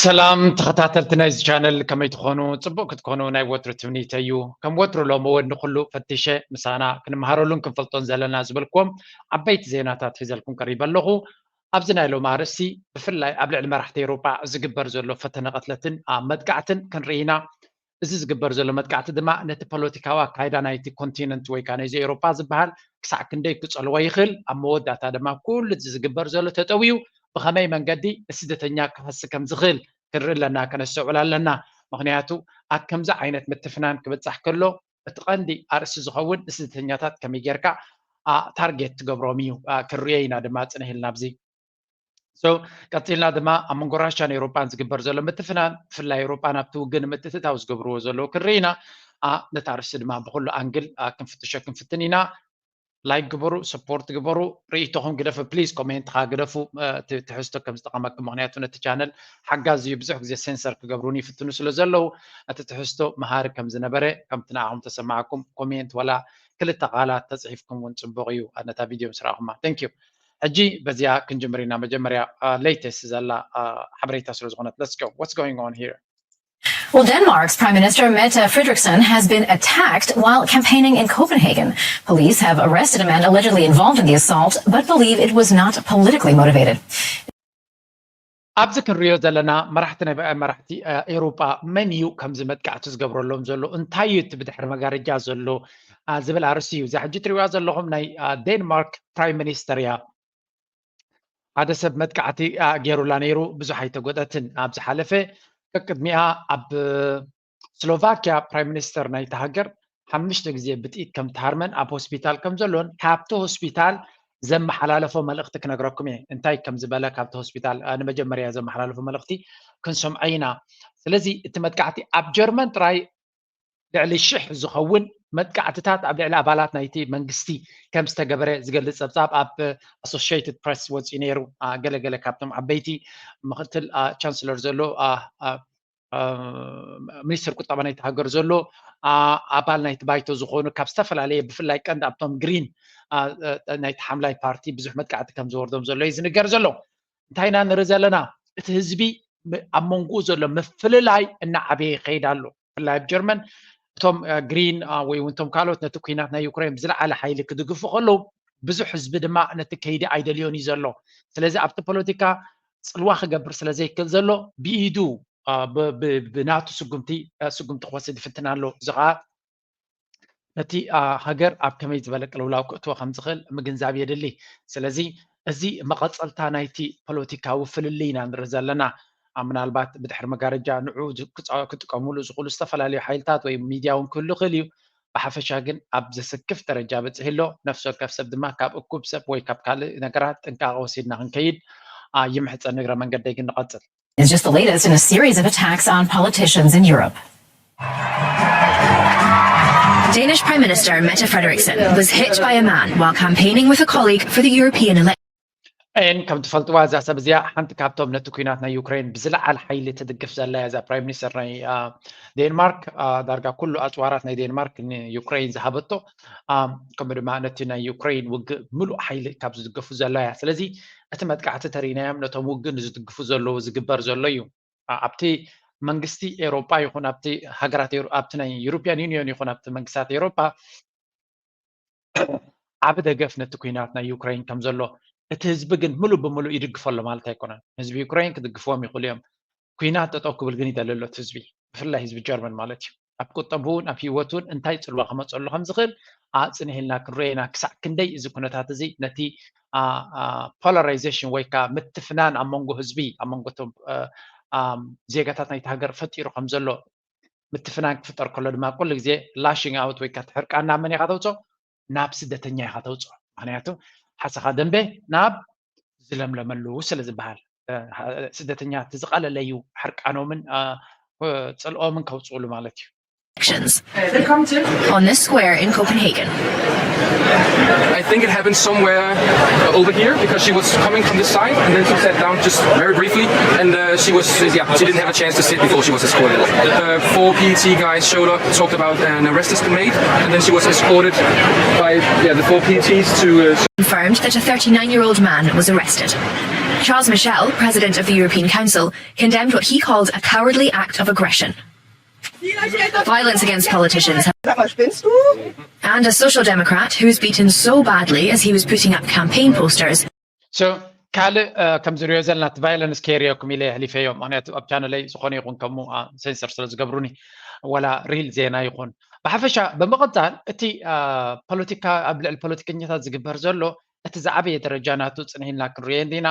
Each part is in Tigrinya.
ሰላም ተኸታተልቲ ናይዚ ቻነል፣ ከመይ ትኾኑ? ጽቡቕ ክትኮኑ ናይ ወትሩ ትምኒተይ እዩ። ከም ወትሩ ሎሚ እውን ንኹሉ ፈቲሸ ምሳና ክንመሃረሉን ክንፈልጦን ዘለና ዝበልክዎም ዓበይቲ ዜናታት ሒዘልኩም ቀሪበ ኣለኹ። ኣብዚ ናይ ሎሚ ኣርእስቲ ብፍላይ ኣብ ልዕሊ መራሕቲ ኤውሮጳ ዝግበር ዘሎ ፈተነ ቅትለትን፣ አ፣ መጥቃዕትን ክንርኢ ኢና። እዚ ዝግበር ዘሎ መጥቃዕቲ ድማ ነቲ ፖለቲካዊ ኣካይዳ ናይቲ ኮንቲነንት ወይ ከዓ ናይዚ ኤውሮጳ ዝበሃል ክሳዕ ክንደይ ክጸልዎ ይኽእል፣ ኣብ መወዳእታ ድማ ኩሉ እዚ ዝግበር ዘሎ ተጠውዩ ብኸመይ መንገዲ ንስደተኛ ክኸሲ ከም ዝኽእል ክንርኢ ኣለና፣ ከነስተውዕል ኣለና። ምኽንያቱ ኣብ ከምዚ ዓይነት ምትፍናን ክብጻሕ ከሎ እቲ ቀንዲ ኣርእስቲ ዝኸውን ንስደተኛታት ከመይ ጌርካ፣ አ፣ ታርጌት ትገብሮም እዩ። አ፣ ክንርእዮ ኢና ድማ ጽንሕ ኢልና ኣብዚ። So ቀጺልና ድማ ኣብ መንጎ ራሻን ኤውሮጳን ዝግበር ዘሎ ምትፍናን፣ ብፍላይ ኤውሮጳ ናብቲ ውግእ ንምትእትታው ዝገብርዎ ዘለዉ ክንርኢ ኢና። አ፣ ነቲ ኣርእስቲ ድማ ብኹሉ ኣንግል፣ አ፣ ክንፍትሾ ክንፍትን ኢና። ላይክ ግበሩ፣ ሰፖርት ግበሩ፣ ርእይቶኹም ግደፉ፣ ፕሊዝ ኮሜንት ኻ ግደፉ። አ፣ እቲ ትሕዝቶ ከም ዝጠቐመኩም፣ ምኽንያቱ ነቲ ቻነል ሓጋዚ እዩ። ብዙሕ ግዜ ሴንሰር ክገብሩን ይፍትኑ ስለ ዘለዉ እቲ ትሕዝቶ መሃሪ ከም ዝነበረ፣ ከምቲ ንዓኹም ተሰማዕኩም ኮሜንት ወላ ክልተ ቃላት ተጽሒፍኩም እውን ጽቡቕ እዩ። አ፣ ነታ ቪድዮ ምስ ረኣኹማ። Thank you። ሕጂ በዚኣ ክንጅምር ኢና። መጀመርያ፣ አ፣ ሌተስት ዘላ፣ አ፣ ሓበሬታ ስለ ዝኾነት፣ let's go. What's going on here? Well, Denmark's Prime Minister Mette Frederiksen has been attacked while campaigning in Copenhagen. Police have arrested a man allegedly involved in the assault, but believe it was not politically motivated. ኣብዚ ክንሪኦ ዘለና መራሕቲ ናይ መራሕቲ፣ አ፣ ኤውሮጳ መን እዩ ከምዚ መጥቃዕቲ ዝገብረሎም ዘሎ፣ እንታይ እዩ እቲ ብድሕሪ መጋረጃ ዘሎ፣ አ፣ ዝብል ኣርእስቲ እዩ። እዛ ሕጂ ትሪእዋ ዘለኹም ናይ፣ አ፣ ዴንማርክ ፕራይም ሚኒስተር እያ። ሓደ ሰብ መጥቃዕቲ፣ አ፣ ገይሩላ ነይሩ፣ ብዙሕ ኣይተጎደትን። ኣብ ዝሓለፈ ቀቅድሚኣ ኣብ ስሎቫኪያ ፕራይም ሚኒስተር ናይቲ ሃገር ሓሙሽተ ግዜ ብጥይት ከም ተሃርመን ኣብ ሆስፒታል ከም ዘሎን ካብቲ ሆስፒታል ዘመሓላለፎ መልእኽቲ ክነግረኩም እየ። እንታይ ከም ዝበለ ካብቲ ሆስፒታል፣ አ፣ ንመጀመርያ ዘመሓላለፎ መልእኽቲ ክንሰምዖ ኢና። ስለዚ እቲ መጥቃዕቲ ኣብ ጀርመን ጥራይ ልዕሊ ሽሕ ዝኸውን መጥቃዕትታት ኣብ ልዕሊ ኣባላት ናይቲ መንግስቲ ከም ዝተገበረ ዝገልጽ ጸብጻብ ኣብ ኣሶሽየትድ ፕረስ ወጺኡ ነይሩ። አ፣ ገለገለ ካብቶም ዓበይቲ ምክትል፣ አ፣ ቻንስለር ዘሎ፣ አ፣ አ፣ አ፣ ሚኒስትር ቁጠባ ናይቲ ሃገር ዘሎ፣ አ፣ ኣባል ናይቲ ባይቶ ዝኾኑ ካብ ዝተፈላለየ ብፍላይ ቀንዲ ኣብቶም ግሪን፣ አ፣ አ፣ ናይቲ ሓምላይ ፓርቲ ብዙሕ መጥቃዕቲ ከም ዝወርዶም ዘሎ እዩ ዝንገር ዘሎ። እንታይ ኢና ንርኢ ዘለና? እቲ ህዝቢ ም-፣ ኣብ መንጎኡ ዘሎ ምፍልላይ እናዓበየ ይኸይድ ኣሎ። ብፍላይ ኣብ ጀርመን እቶም፣ አ፣ ግሪን፣ አ፣ ወይ እውን እቶም ካልኦት ነቲ ኲናት ናይ ዩክሬን ብዝለዓለ ሓይሊ ክድግፉ ከለዉ ብዙሕ ህዝቢ ድማ ነቲ ከይዲ ኣይደልዮን እዩ ዘሎ። ስለዚ ኣብቲ ፖለቲካ ጽልዋ ክገብር ስለ ዘይክእል ዘሎ ብኢዱ፣ አ፣ ብ-፣ ብ-፣ ብናቱ ስጉምቲ፣ አ፣ ስጉምቲ ክወስድ ይፍትን ኣሎ። እዚ ኸኣ ነቲ፣ አ፣ ሃገር ኣብ ከመይ ዝበለ ቅልውላው ክእትዎ ከም ዝኽእል ምግንዛብ የድሊ። ስለዚ እዚ መቐጸልታ ናይቲ ፖለቲካዊ ፍልልይ ኢና ንርኢ ዘለና። አ፣ ምናልባት ብድሕሪ መጋረጃ ንዑ ዝ-፣ ክጻ-፣ ክጥቀሙሉ ዝኽእሉ ዝተፈላለዩ ሓይልታት ወይ ሚድያ እውን ክህሉ ይኽእል እዩ። ብሓፈሻ ግን ኣብ ዘሰክፍ ደረጃ በጺሑ ኣሎ። ነፍሲ ወከፍ ሰብ ድማ ካብ እኩብ ሰብ ወይ ካብ ካልእ ነገራት ጥንቃቐ ወሲድና ክንከይድ፣ አ፣ ይምሕጸን። እግረ መንገደይ ግን ንቐጽል። It's just the latest in a series of attacks on politicians in Europe. Danish Prime Minister Mette Frederiksen was hit by a man while campaigning with a colleague for the European election. ኤን ከም ትፈልጥዋ እዛ ሰብ እዚኣ ሓንቲ ካብቶም ነቲ ኲናት ናይ ዩክሬን ብዝለዓለ ሓይሊ ትድግፍ ዘላ እያ። እዛ ፕራይም ሚኒስተር ናይ፣ አ፣ ዴንማርክ፣ አ፣ ዳርጋ ኩሉ ኣጽዋራት ናይ ዴንማርክ ንዩክሬን ዝሃበቶ፣ አ፣ ከምኡ ድማ ነቲ ናይ ዩክሬን ውግእ ምሉእ ሓይሊ ካብ ዝድግፉ ዘላ እያ። ስለዚ እቲ መጥቃዕቲ ተሪእናዮም ነቶም ውግእ ንዝድግፉ ዘለዉ ዝግበር ዘሎ እዩ። አ-፣ ኣብቲ መንግስቲ ኤውሮጳ ይኹን ኣብቲ ሃገራት ኤውሮ-፣ ኣብቲ ናይ ዩሮፒያን ዩኒዮን ይኹን ኣብቲ መንግስታት ኤውሮጳ ዓቢ ደገፍ ነቲ ኲናት ናይ ዩክሬን ከም ዘሎ፣ እቲ ህዝቢ ግን ምሉእ ብምሉእ ይድግፎ ኣሎ ማለት ኣይኮነን። ህዝቢ ዩክሬን ክድግፍዎም ይኽእሉ እዮም። ኲናት ጠጠው ክብል ግን ይደሊ ኣሎ እቲ ህዝቢ፣ ብፍላይ ህዝቢ ጀርመን ማለት እዩ። ኣብ ቁጠብኡን ኣብ ህይወቱን እንታይ ጽልዋ ክመጸሉ ከም ዝኽእል ኣጽኒሕ ኢልና ክንሪኦ ኢና። ክሳዕ ክንደይ እዚ ኩነታት እዚ ነቲ፣ አ፣ አ፣ ፖላራይዜሽን ወይ ከኣ ምትፍናን ኣብ መንጎ ህዝቢ፣ ኣብ መንጎ እቶም፣ አ፣ አ፣ ዜጋታት ናይቲ ሃገር ፈጢሩ ከም ዘሎ፣ ምትፍናን ክፍጠር ከሎ ድማ ኩሉ ግዜ ላሽንግ ኣውት ወይ ከኣ እቲ ሕርቃን ናብ መን ኢኻ ተውጽኦ? ናብ ስደተኛ ኢኻ ተውጽኦ። ምኽንያቱ ሓሰኻ ደንበ ናብ ዝለምለመሉ ስለ ዝበሃል፣ እ፣ ስደተኛ እቲ ዝቐለለ እዩ ሕርቃኖምን፣ እ፣ ጽልኦምን ከውጽኡሉ ማለት እዩ። Elections on this square in Copenhagen. I think it happened somewhere over here because she was coming from this side and then she sat down just very briefly and uh, she was, yeah, she didn't have a chance to sit before she was escorted. Uh, four P E T guys showed up, talked about an arrest has been made, and then she was escorted by, yeah, the four P E Ts to. Uh, Confirmed that a thirty-nine-year-old man was arrested. Charles Michel, president of the European Council, condemned what he called a cowardly act of aggression. Violence against politicians and a social democrat who was beaten so badly as he was putting up campaign posters. So ካልእ ከም ዝሪኦ ዘለና እቲ ቫይለንስ ከይሪኦኩም ኢለ የሕሊፈዮ። ምክንያቱ ኣብ ቻነለይ ዝኾነ ይኹን ከምኡ ሴንሰር ስለ ዝገብሩኒ፣ ዋላ ሪል ዜና ይኹን። ብሓፈሻ ብምቕጻል እቲ ፖለቲካ ኣብ ልዕሊ ፖለቲከኛታት ዝግበር ዘሎ እቲ ዝዓበየ ደረጃ ናቱ ጽንሒልና ክንሪኦ እንዲና።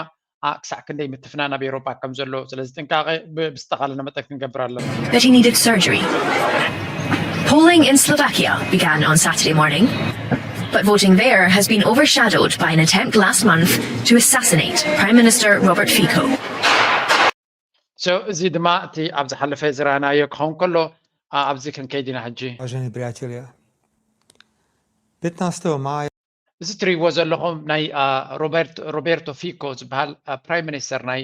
ክሳዕ ክንደይ ምትፍናን ኣብ ኤውሮጳ ከም ዘሎ። ስለዚ ጥንቃቐ ብዝተኻለና መጠን ክንገብር ኣለና። That he needed surgery. Polling in Slovakia began on Saturday morning, but voting there has been overshadowed by an attempt last month to assassinate Prime Minister Robert Fico. So እዚ ድማ እቲ ኣብ ዝሓለፈ ዝረኣናዮ ክኸውን ከሎ፣ ኣብዚ ክንከይድ ኢና ሕጂ። Vážení priatelia, petnásteho mája እዚ ትሪእዎ ዘለኹም ናይ ሮቤርቶ ፊኮ ዝበሃል ፕራይም ሚኒስተር ናይ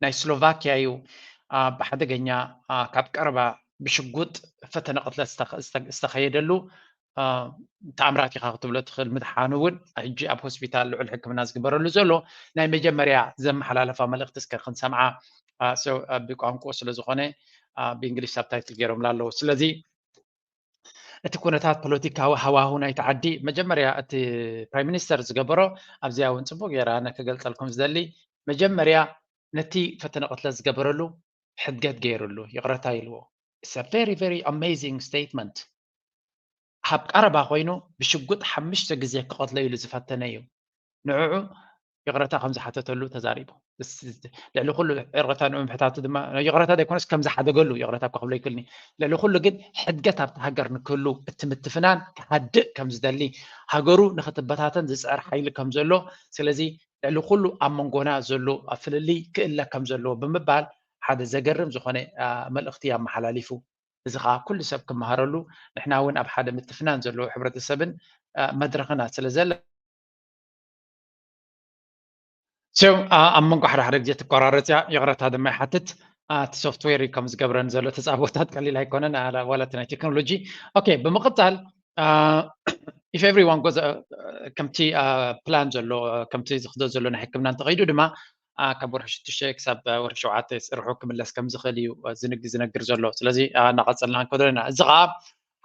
ናይ ስሎቫኪያ እዩ። ብሓደገኛ ካብ ቀረባ ብሽጉጥ ፈተነ ቅትለት ዝተኸየደሉ ተኣምራት ኢኻ ክትብሎ ትኽእል። ምድሓኑ እውን ሕጂ ኣብ ሆስፒታል ልዑል ሕክምና ዝግበረሉ ዘሎ ናይ መጀመርያ ዘመሓላለፋ መልእኽቲ እስከ ክንሰምዓ ብቋንቁ ስለ ዝኾነ ብእንግሊሽ ሳብታይትል ገይሮምላ ኣለዉ። ስለዚ እቲ ኩነታት ፖለቲካዊ ሃዋሁ ናይቲ ዓዲ መጀመርያ እቲ ፕራይም ሚኒስተር ዝገበሮ ኣብዚኣ እውን ፅቡቅ ገይራ ኣነ ክገልፀልኩም ዝደሊ መጀመርያ ነቲ ፈተነ ቅትለት ዝገበረሉ ሕድገት ገይሩሉ ይቕረታ ኢልዎ። It's a very very amazing statement። ካብ ቀረባ ኮይኑ ብሽጉጥ ሓሙሽተ ግዜ ክቐትሎ ኢሉ ዝፈተነ እዩ። ንዕዑ ይቕረታ ከም ዝሓተተሉ ተዛሪቡ። ልዕሊ ኩሉ ይቕረታ ንምሕታቱ ድማ ይቕረታ ዘይኮነስ ከም ዝሓደገሉ ይቕረታ እኳ ክብሎ ይክልኒ። ልዕሊ ኩሉ ግን ሕድገት ኣብቲ ሃገር ንክህሉ እቲ ምትፍናን ክሃድእ ከም ዝደሊ፣ ሃገሩ ንክትበታተን ዝፅዕር ሓይሊ ከም ዘሎ፣ ስለዚ ልዕሊ ኩሉ ኣብ መንጎና ዘሎ ፍልልይ ክእለ ከም ዘለዎ ብምባል ሓደ ዘገርም ዝኾነ መልእኽቲ ኣመሓላሊፉ። እዚ ከዓ ኩሉ ሰብ ክመሃረሉ፣ ንሕና እውን ኣብ ሓደ ምትፍናን ዘለዎ ሕብረተሰብን መድረኽና ስለ ዘለ። So ኣብ መንጎ ሓደ ሓደ ግዜ ትቆራረፅ እያ፣ ይቕረታ ድማ ይሓትት። እቲ ሶፍትዌር እዩ ከም ዝገብረኒ ዘሎ ተፃቦታት ቀሊል ኣይኮነን፣ ዋላ እቲ ናይ ቴክኖሎጂ። ኦኬ፣ ብምቕፃል if everyone goes ከምቲ ፕላን ዘሎ ከምቲ ዝኽዶ ዘሎ ናይ ሕክምና እንተኸይዱ ድማ ካብ ወርሒ ሽዱሽተ ክሳብ ወርሒ ሸውዓተ ስርሑ ክምለስ ከም ዝኽእል እዩ ዝነግር ዘሎ። ስለዚ እናቐፀልና ክንከዶ ኢና። እዚ ከዓ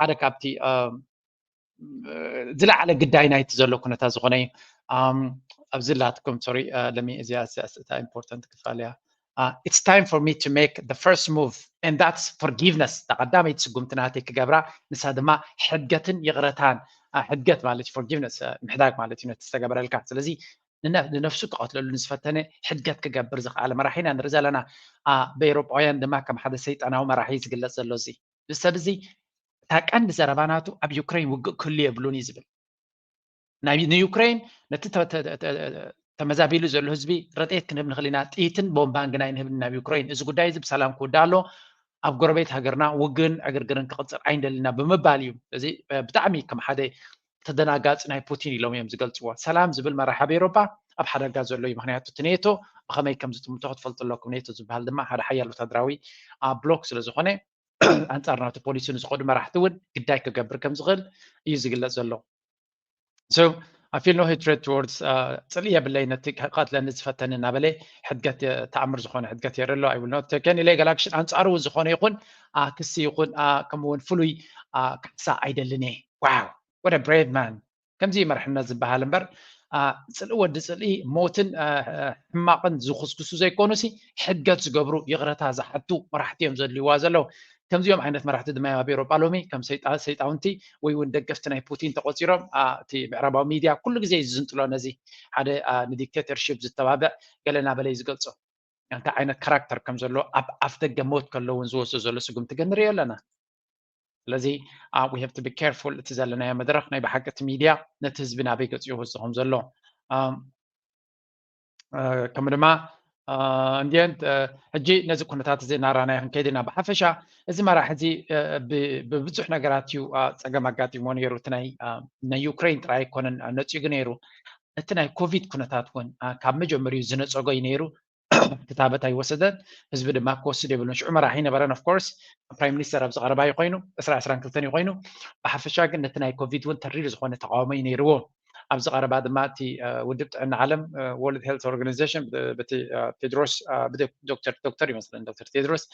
ሓደ ካብቲ ዝለዓለ ግዳይ ናይቲ ዘሎ ኩነታት ዝኾነ እዩ። ኣብዚ ላትኩም ሶሪ ለሚ እዚኣ እታ ኢምፖርታንት ክፋል እያ። It's time for me to make the first move and that's forgiveness። ቀዳመይቲ ስጉምቲ ናተይ ክገብራ ንሳ ድማ ሕድገትን ይቕረታን። ሕድገት ማለት forgiveness ምሕዳግ ማለት እዩ ነቲ ዝተገበረልካ። ስለዚ ንነፍሱ ክቐትለሉ ንዝፈተነ ሕድገት ክገብር ዝኸኣለ መራሒ ኢና ንርኢ ዘለና። በኤውሮጳውያን ድማ ከም ሓደ ሰይጣናዊ መራሒ ዝግለጽ ዘሎ እዚ ሰብ እዚ እታ ቀንዲ ዘረባ ናቱ ኣብ ዩክሬን ውግእ ክህሉ የብሉን እዩ ዝብል። ንዩክሬን ነቲ ተመዛቢሉ ዘሎ ህዝቢ ረድኤት ክንህብ ንኽእል ኢና፣ ጥይትን ቦምባን ግና ኣይንህብን ናብ ዩክሬን። እዚ ጉዳይ እዚ ብሰላም ክውዳእ ኣሎ። ኣብ ጎረቤት ሃገርና ውግእን ዕግርግርን ክቕፅር ኣይንደልና ብምባል እዩ። እዚ ብጣዕሚ ከም ሓደ ተደናጋፂ ናይ ፑቲን ኢሎም እዮም ዝገልፅዎ። ሰላም ዝብል መራሒ ኣብ ኤውሮጳ ኣብ ሓደጋ ዘሎ እዩ። ምክንያቱ እቲ ኔቶ ብኸመይ ከም ዝጥምቶ ክትፈልጡ ኣለኩም። ኔቶ ዝበሃል ድማ ሓደ ሓያል ወታደራዊ ብሎክ ስለ ዝኾነ ኣንፃር ናቱ ፖሊሲ ንዝኸዱ መራሕቲ እውን ግዳይ ክገብር ከም ዝኽእል እዩ ዝግለፅ ዘሎ። So I feel no hatred towards ፅልኢ የብለይ ነቲ ክቐትለኒ ዝፈተኒ እናበለ ሕድገት ተኣምር ዝኾነ ሕድገት የርኢ ኣሎ። I will not take any legal action። ኣንፃሩ እውን ዝኾነ ይኹን ክሲ ይኹን ከምኡ እውን ፍሉይ ካሕሳ ኣይደልን እየ። Wow, what a brave man። ከምዚ መርሕነት ዝበሃል እምበር ፅልኢ ወዲ ፅልኢ ሞትን ሕማቕን ዝኹስኩሱ ዘይኮኑሲ ሕድገት ዝገብሩ ይቕረታ ዝሓቱ መራሕቲ እዮም ዘድልይዋ ዘለዉ። ከምዚኦም ዓይነት መራሕቲ ድማ ኣብ ኤውሮጳ ሎሚ ከም ሰይጣውንቲ ወይ እውን ደገፍቲ ናይ ፑቲን ተቆፂሮም። እቲ ምዕራባዊ ሚድያ ኩሉ ግዜ እዩ ዝዝንጥሎ ነዚ ሓደ ንዲክቴተርሽፕ ዝተባብዕ ገለ እናበለ እዩ ዝገልፆ። እንታይ ዓይነት ካራክተር ከም ዘሎ ኣብ ኣፍ ደገ ሞት ከለውን ዝወስዶ ዘሎ ስጉምቲ ግን ንሪኦ ኣለና። ስለዚ we have to be careful። እቲ ዘለናዮ መድረኽ ናይ ብሓቂ እቲ ሚድያ ነቲ ህዝቢ ናበይ ገፂ ይወስዶ ከም ዘሎ ከም ድማ እንዲን ሕጂ ነዚ ኩነታት እዚ እናራናዮ ክንከይድ ኢና። ብሓፈሻ እዚ መራሒ እዚ ብብዙሕ ነገራት እዩ ፀገም ኣጋጢሞ ነይሩ። እቲ ናይ ዩክሬን ጥራይ ኣይኮነን ነፂጉ ነይሩ። እቲ ናይ ኮቪድ ኩነታት እውን ካብ መጀመሪኡ ዝነፀጎ እዩ ነይሩ። ክታበት ኣይወሰደን፣ ህዝቢ ድማ ክወስድ የብሉን። ሽዑ መራሒ ነበረን። Of course ፕራይም ሚኒስተር ኣብዚ ቀረባ እዩ ኮይኑ፣ ዕስራ ዕስራን ክልተን እዩ ኮይኑ። ብሓፈሻ ግን ነቲ ናይ ኮቪድ እውን ተሪር ዝኾነ ተቃውሞ እዩ ነይርዎ። ኣብዚ ቀረባ ድማ እቲ ውድብ ጥዕና ዓለም፣ ወርልድ ሄልት ኦርጋናይዜሽን፣ ብቲ ቴድሮስ፣ ዶክተር ዶክተር ይመስለኒ፣ ዶክተር ቴድሮስ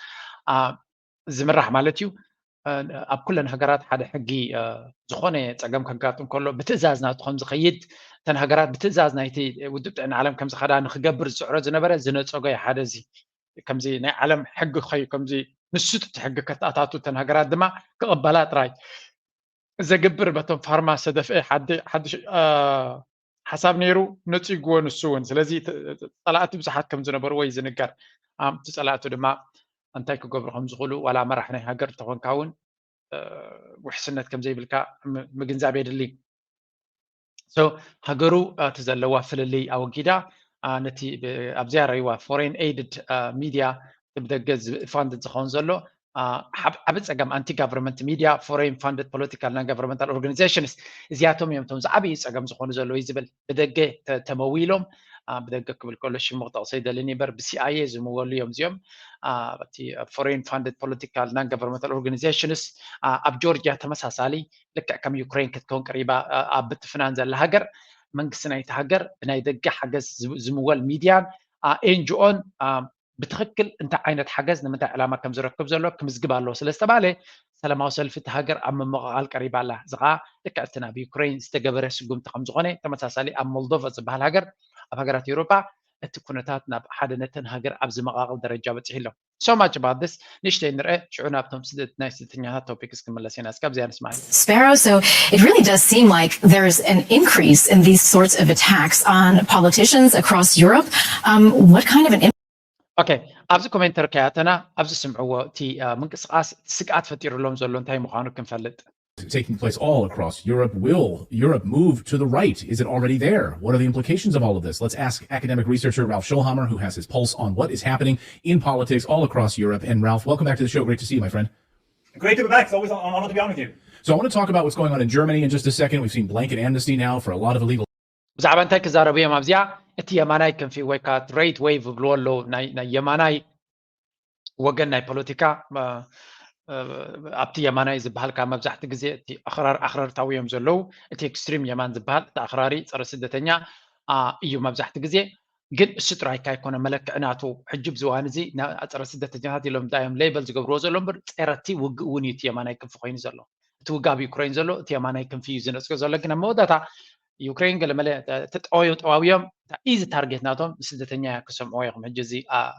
ዝምራሕ ማለት እዩ፣ ኣብ ኩለን ሃገራት ሓደ ሕጊ፣ ዝኾነ ፀገም ከጋጥም ከሎ ብትእዛዝ ናቱ ከም ዝኸይድ፣ እተን ሃገራት ብትእዛዝ ናይቲ ውድብ ጥዕና ዓለም ከም ዝኸዳ ንክገብር ዝፅዕሮ ዝነበረ ዝነፀጎ እዩ። ሓደ እዚ ከምዚ ናይ ዓለም ሕጊ ክኸዩ፣ ከምዚ ንሱጥ እቲ ሕጊ ከተኣታቱ፣ እተን ሃገራት ድማ ክቕበላ ጥራይ ዘግብር በቶም ፋርማ ዝተደፍአ ሓድሽ ሓሳብ ነይሩ፣ ነፂግዎ ንሱ እውን። ስለዚ ፀላእቲ ብዙሓት ከም ዝነበርዎ እዩ ዝንገር። እቲ ፀላእቱ ድማ እንታይ ክገብሩ ከም ዝኽእሉ፣ ዋላ መራሕ ናይ ሃገር እንተኾንካ እውን ውሕስነት ከም ዘይብልካ ምግንዛብ የድሊ። ሃገሩ እቲ ዘለዋ ፍልልይ ኣወጊዳ፣ ነቲ ኣብዚኣ ረይዋ ፎሬን ኤይድድ ሚድያ፣ ብደገ ፋንድ ዝኸውን ዘሎ ዓብ- ዓቢ ጸገም። ኣንቲ ጋቨርንመንት ሚድያ፣ ፎሬን ፋንድድ ፖለቲካል ናን ጋቨርንመንታል ኦርጋኒዜሽንስ፣ እዚኣቶም እዮም እቶም ዝዓብዩ ጸገም ዝኾኑ ዘለዉ እዩ ዝብል። ብደገ ተ- ተመዊሎም፣ ብደገ ክብል ከሎ ሽሙ ክጠቕሶ ይደልን እምበር፣ ብሲኣይኤ ዝምወሉ እዮም እዚኦም። እቲ ፎሬን ፋንድድ ፖለቲካል ናን ጋቨርንመንታል ኦርጋኒዜሽንስ፣ ኣብ ጆርጂያ ተመሳሳሊ፣ ልክዕ ከም ዩክሬን ክትከውን ቀሪባ፣ ኣብ ብትፍናን ዘላ ሃገር፣ መንግስቲ ናይቲ ሃገር ብናይ ደገ ሓገዝ ዝምወል ሚድያን ኤንጂኦን ብትኽክል እንታይ ዓይነት ሓገዝ ንምንታይ ዕላማ ከም ዝረክብ ዘሎ ክምዝግብ ኣለዎ ስለ ዝተባለ፣ ሰላማዊ ሰልፊ እቲ ሃገር ኣብ ምምቕቓል ቀሪባ ኣላ። እዚ ከዓ ልክዕ እቲ ናብ ዩክሬን ዝተገበረ ስጉምቲ ከም ዝኾነ፣ ተመሳሳሊ ኣብ ሞልዶቫ ዝበሃል ሃገር፣ ኣብ ሃገራት ኤውሮጳ እቲ ኩነታት ናብ ሓደ ነተን ሃገር ኣብ ዝመቓቕል ደረጃ በፂሑ ኣሎ። So much about this። ንእሽተይ ንርአ፣ ሽዑ ናብቶም ስደት ናይ ስደተኛታት ቶፒክስ ክንመለስ ኢና። እስካብ እዚኣ ንስማዕ። Sparrow. So it really does seem like there's an increase in these sorts of attacks on politicians across Europe. Um, what kind of an okay፣ ኣብዚ ኮሜንተር ከያተና ኣብዚ ስምዕዎ፣ እቲ ምንቅስቃስ ስግኣት ፈጢሩሎም ዘሎ እንታይ ምዃኑ ክንፈልጥ። Taking place all across Europe. Will Europe move to the right? Is it already there? What are the implications of all of this? Let's ask academic researcher Ralph Schoellhamer, who has his pulse on what is happening in politics all across Europe. And Ralph, welcome back to the show. Great to see you, my friend. Great to be back. It's always an honor to be on with you. So I want to talk about what's going on in Germany in just a second. We've seen blanket amnesty now for a lot of illegal ብዛዕባ እንታይ ክዛረቡ እዮም ኣብዚኣ? እቲ የማናይ ክንፊ ወይ ከዓ ራይት ዌይቭ ይብልዎ ኣለዉ፣ ናይ የማናይ ወገን ናይ ፖለቲካ፣ ኣብቲ የማናይ ዝበሃል ከዓ መብዛሕቲ ግዜ እቲ ኣኽራር ኣኽረርታዊ እዮም ዘለዉ። እቲ ኤክስትሪም የማን ዝበሃል እቲ ኣኽራሪ ፀረ ስደተኛ እዩ መብዛሕቲ ግዜ። ግን እሱ ጥራይ ካይኮነ መለክዒ ናቱ። ሕጂ ብዝዋን እዚ ፀረ ስደተኛታት ኢሎም ዳዮም ሌበል ዝገብርዎ ዘሎ እምበር፣ ፀረቲ ውግእ እውን እዩ እቲ የማናይ ክንፊ ኮይኑ ዘሎ። እቲ ውግእ ኣብ ዩክሬን ዘሎ እቲ የማናይ ክንፊ እዩ ዝነፅጎ ዘሎ። ግን ኣብ መወዳእታ ዩክሬን ገለመለ ተጠዋዮም ጠዋውዮም ኢዚ ታርጌት ናቶም ስደተኛ ክሰምዕዎ ኢኹም። ሕጂ እዚ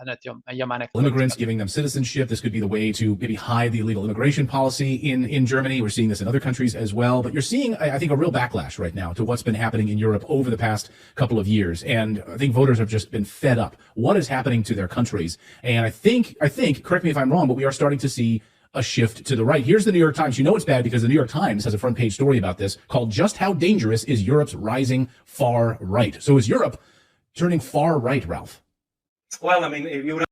ነትዮም የማናይ immigrants, giving them citizenship. This could be the way to maybe hide the illegal immigration policy in, in Germany. We're seeing this in other countries as well. But you're seeing, I, I think, a real backlash right now to what's been happening in Europe over the past couple of years. And I think voters have just been fed up. What is happening to their countries? And I think, I think, correct me if I'm wrong, but we are starting to see a shift to the right. Here's the New York Times. You know it's bad because the New York Times has a front page story about this called Just How Dangerous Is Europe's Rising Far Right. So is Europe turning far right, Ralph? Well, I mean, if you would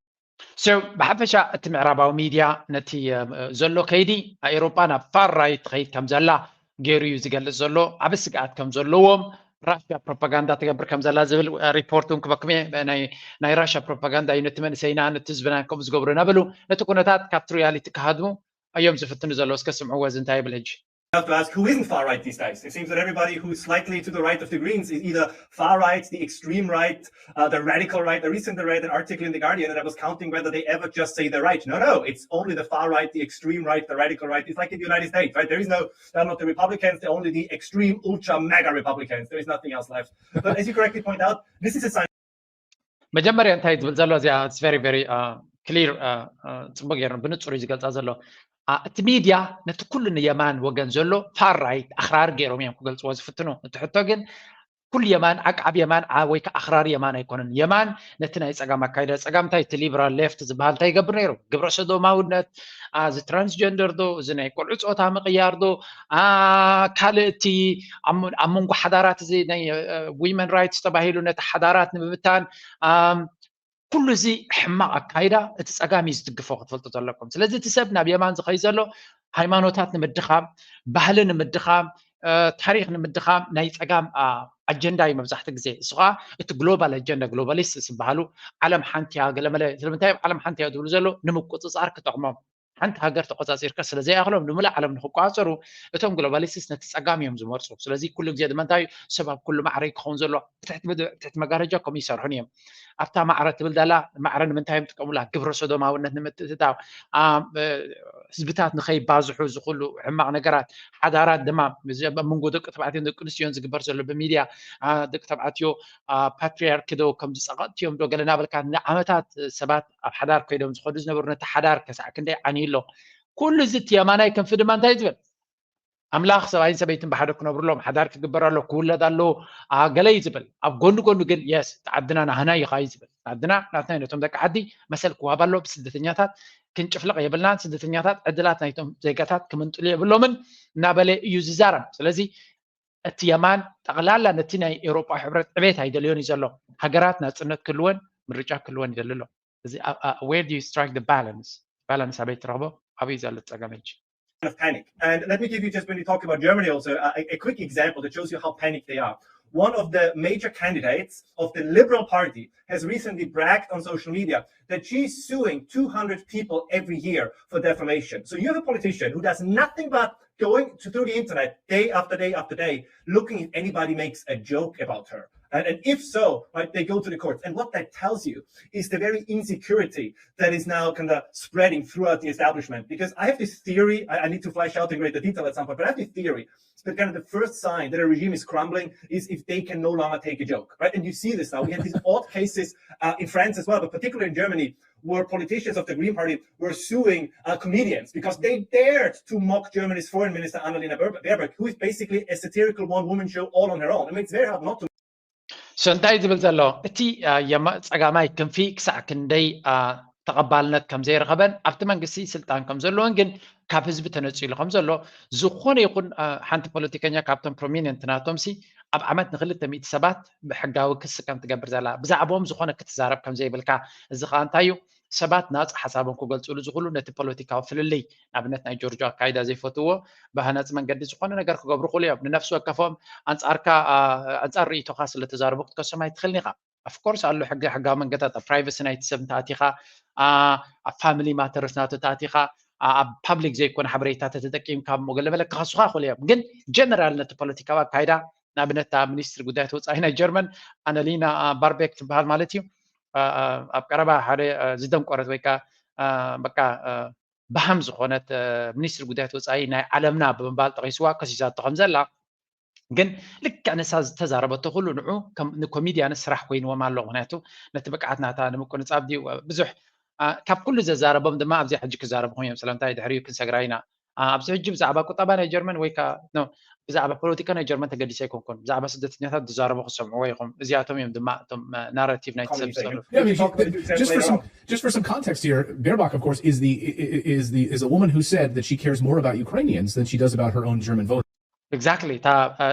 So ብሓፈሻ እቲ ምዕራባዊ ሚድያ ነቲ ዘሎ ከይዲ ኣኤሮጳ ናብ ፋር ራይት ትኸይድ ከም ዘላ ገይሩ እዩ ዝገልጽ ዘሎ። ዓቢ ስግኣት ከም ዘለዎም ራሽያ ፕሮፓጋንዳ ትገብር ከም ዘላ ዝብል ሪፖርት እውን ክበኩም እየ። ናይ ራሽያ ፕሮፓጋንዳ እዩ ነቲ መንእሰይና ነቲ ህዝብና ከምኡ ዝገብሩ እናበሉ ነቲ ኩነታት ካብቲ ሪያሊቲ ክሃድሙ እዮም ዝፍትኑ ዘለዉ። እስከ ስምዕዎ እዚ እንታይ ይብል ሕጂ። have to ask who isn't far right these days. It seems that everybody who's slightly to the right of the Greens is either far right, the extreme right, uh, the radical right. I recently read an article in The Guardian and I was counting whether they ever just say the right. No, no, it's only the far right, the extreme right, the radical right. It's like in the United States, right? There is no, they're not the Republicans, they're only the extreme, ultra, mega Republicans. There is nothing else left. But as you correctly point out, this is a sign. መጀመርያ እንታይ ዝብል ዘሎ እዚኣ very very clear፣ ፅቡቅ ገይሩ ብንፁር እዩ ዝገልፃ ዘሎ። እቲ ሚድያ ነቲ ኩሉ ንየማን ወገን ዘሎ ፋር ራይት ኣኽራሪ ገይሮም እዮም ክገልፅዎ ዝፍትኑ። እቲ ሕቶ ግን ኩሉ የማን ዓቃብ የማን ወይ ከዓ ኣኽራሪ የማን ኣይኮነን። የማን ነቲ ናይ ፀጋም ኣካይዳ ፀጋም እንታይ እቲ ሊበራል ሌፍት ዝበሃል እንታይ ይገብር ነይሩ? ግብረ ሰዶማውነት፣ እዚ ትራንስጀንደር ዶ፣ እዚ ናይ ቆልዑ ፆታ ምቕያር ዶ፣ ካልእ እቲ ኣብ መንጎ ሓዳራት እዚ ናይ ዊመን ራይትስ ተባሂሉ ነቲ ሓዳራት ንምብታን፣ ኩሉ እዚ ሕማቕ ኣካይዳ እቲ ፀጋም እዩ ዝድግፎ ክትፈልጡ ዘለኩም። ስለዚ እቲ ሰብ ናብ የማን ዝኸይ ዘሎ ሃይማኖታት ንምድኻም፣ ባህሊ ንምድኻም፣ ታሪክ ንምድኻም ናይ ፀጋም ኣጀንዳ እዩ መብዛሕቲ ግዜ። እሱ ከዓ እቲ ግሎባል ኣጀንዳ፣ ግሎባሊስት ዝበሃሉ ዓለም ሓንቲ እያ፣ ገለመለ ስለምንታይ ዓለም ሓንቲ እያ ዝብሉ ዘሎ ንምቁፅፃር ክጠቕሞም። ሓንቲ ሃገር ተቆፃፂርካ ስለ ዘይኣኽሎም ንምሉእ ዓለም ንክቆፃፀሩ እቶም ግሎባሊስት ነቲ ፀጋም እዮም ዝመርፁ። ስለዚ ኩሉ ግዜ ድማ እንታይ እዩ፣ ሰብ ኣብ ኩሉ ማዕረ ክኸውን ዘሎ፣ ትሕቲ መጋረጃ ከምኡ ይሰርሑን እዮም። ኣብታ ማዕረ ትብል ዳላ ማዕረ ንምንታይ እዮም ጥቀሙላ? ግብረ ሰዶማውነት ንምትእትታው፣ ህዝብታት ንኸይባዝሑ ዝኽሉ ሕማቕ ነገራት፣ ሓዳራት ድማ ኣብ መንጎ ደቂ ተባዕትዮን ደቂ ኣንስትዮን ዝግበር ዘሎ ብሚድያ፣ ደቂ ተባዕትዮ ፓትሪያርኪ ዶ ከምዚ ጸቐጥቲ እዮም ዶ ገለ እናበልካ ንዓመታት ሰባት ኣብ ሓዳር ኮይዶም ዝኸዱ ዝነበሩ ነቲ ሓዳር ከሳዕ ክንደይ ዓንዩ ኣሎ። ኩሉ እዚ እቲ የማናይ ክንፊ ድማ እንታይ ዝብል? ኣምላኽ ሰብኣይን ሰበይትን ብሓደ ክነብሩ ኣለዎም፣ ሓዳር ክግበር ኣሎ፣ ክውለድ ኣሎ፣ ገለ እዩ ዝብል። ኣብ ጎኒ ጎኒ ግን የስ ዓድና ናህና እዩ ኸዓ እዩ ዝብል። ዓድና ናትና እዩ፣ ነቶም ደቂ ዓዲ መሰል ክወሃብ ኣሎ፣ ብስደተኛታት ክንጭፍልቕ የብልናን፣ ስደተኛታት ዕድላት ናይቶም ዜጋታት ክምንጥሉ የብሎምን እናበለ እዩ ዝዛረብ። ስለዚ እቲ የማን ጠቕላላ ነቲ ናይ ኤውሮጳ ሕብረት ዕቤት ኣይደልዮን እዩ ዘሎ። ሃገራት ናጽነት ክህልወን ምርጫ ክህልወን ይደሊ ኣሎ። እዚ where do you strike the balance? ባላንስ ኣበይ ትረኽቦ? ኣበይ እዩ ዘሎ ጸገም ሕጂ? Of panic. And let me give you, just when you talk about Germany also, a, a quick example that shows you how panicked they are. One of the major candidates of the Liberal Party has recently bragged on social media that she's suing two hundred people every year for defamation. So you have a politician who does nothing but going to, through the internet day after day after day, looking if anybody makes a joke about her. And, and if so, right, they go to the courts. And what that tells you is the very insecurity that is now kind of spreading throughout the establishment. Because I have this theory, I, I need to flesh out in greater detail at some point, but I have this theory that kind of the first sign that a regime is crumbling is if they can no longer take a joke, right? And you see this now. We had these odd cases uh, in France as well, but particularly in Germany, where politicians of the Green Party were suing uh, comedians because they dared to mock Germany's foreign minister Annalena Baerbock, who is basically a satirical one-woman show all on her own. I mean, it's very hard not to. So እንታይ ዝብል ዘሎ እቲ ጸጋማይ ክንፊ ክሳዕ ክንደይ ተቐባልነት ከም ዘይረኸበን ኣብቲ መንግስቲ ስልጣን ከም ዘለዎን ግን ካብ ህዝቢ ተነፂሉ ከም ዘሎ ዝኾነ ይኹን ሓንቲ ፖለቲከኛ ካብቶም ፕሮሚነንት ናቶም ሲ ኣብ ዓመት ንክልተ ሚእቲ ሰባት ብሕጋዊ ክሲ ከም ትገብር ዘላ ብዛዕባኦም ዝኾነ ክትዛረብ ከም ዘይብልካ እዚ ከዓ እንታይ እዩ ሰባት ናፃ ሓሳቦም ክገልፅሉ ዝኽእሉ ነቲ ፖለቲካዊ ፍልልይ ንኣብነት ናይ ጆርጆ ኣካይዳ ዘይፈትዎ ብሃናፂ መንገዲ ዝኾነ ነገር ክገብሩ ክእሉ እዮም ንነፍሲ ወከፎም ኣንፃርካ ኣንፃር ርእይቶካ ስለተዛረቡ ክትከሶም ኣይትኽእልን ኢኻ ኣፍኮርስ ኣሎ ሕጊ ሕጋዊ መንገድታት ኣብ ፕራይቨሲ ናይቲ ሰብ እንተኣቲኻ ኣብ ፋሚሊ ማተርስ ናቱ ተኣቲኻ ኣብ ፓብሊክ ዘይኮነ ሓበሬታ ተተጠቂምካ እሞ ገለመለ ክኸሱኻ ይኽእሉ እዮም ግን ጀነራል ነቲ ፖለቲካዊ ኣካይዳ ንኣብነት ሚኒስትሪ ጉዳያት ወፃኢ ናይ ጀርመን ኣነሊና ባርቤክ ትበሃል ማለት እዩ ኣብ ቀረባ ሓደ ዝደንቆረት ወይ ከዓ በቃ ባሃም ዝኾነት ሚኒስትሪ ጉዳያት ወፃኢ ናይ ዓለምና ብምባል ጠቂስዋ ከሲሳቶ ከም ዘላ ግን ልክዕ ንሳ ዝተዛረበቶ ኩሉ ንዑ ንኮሚድያን ስራሕ ኮይንዎም ኣሎ ምክንያቱ ነቲ ብቅዓት ናታ ንምቁንፃብ ድዩ ብዙሕ ካብ ኩሉ ዘዛረቦም ድማ ኣብዚኣ ሕጂ ክዛረብኹም እዮም ስለምንታይ ድሕሪኡ ክንሰግራ ኢና ኣብዚ ሕጂ ብዛዕባ ቁጠባ ናይ ጀርመን ወይ ከዓ ብዛዕባ ፖለቲካ ናይ ጀርመን ተገዲሰ ኣይኮንኩን ብዛዕባ ስደተኛታት ዝዛረቡ ክሰምዕዎ ኢኹም እዚኣቶም እዮም ድማ እቶም ናራቲቭ ናይቲ ሰብ ዝሰምዑ just for some just for some context here, Baerbock, of course, is the is the is a woman who said that she cares more about Ukrainians than she does about her own German voters. Exactly. እታ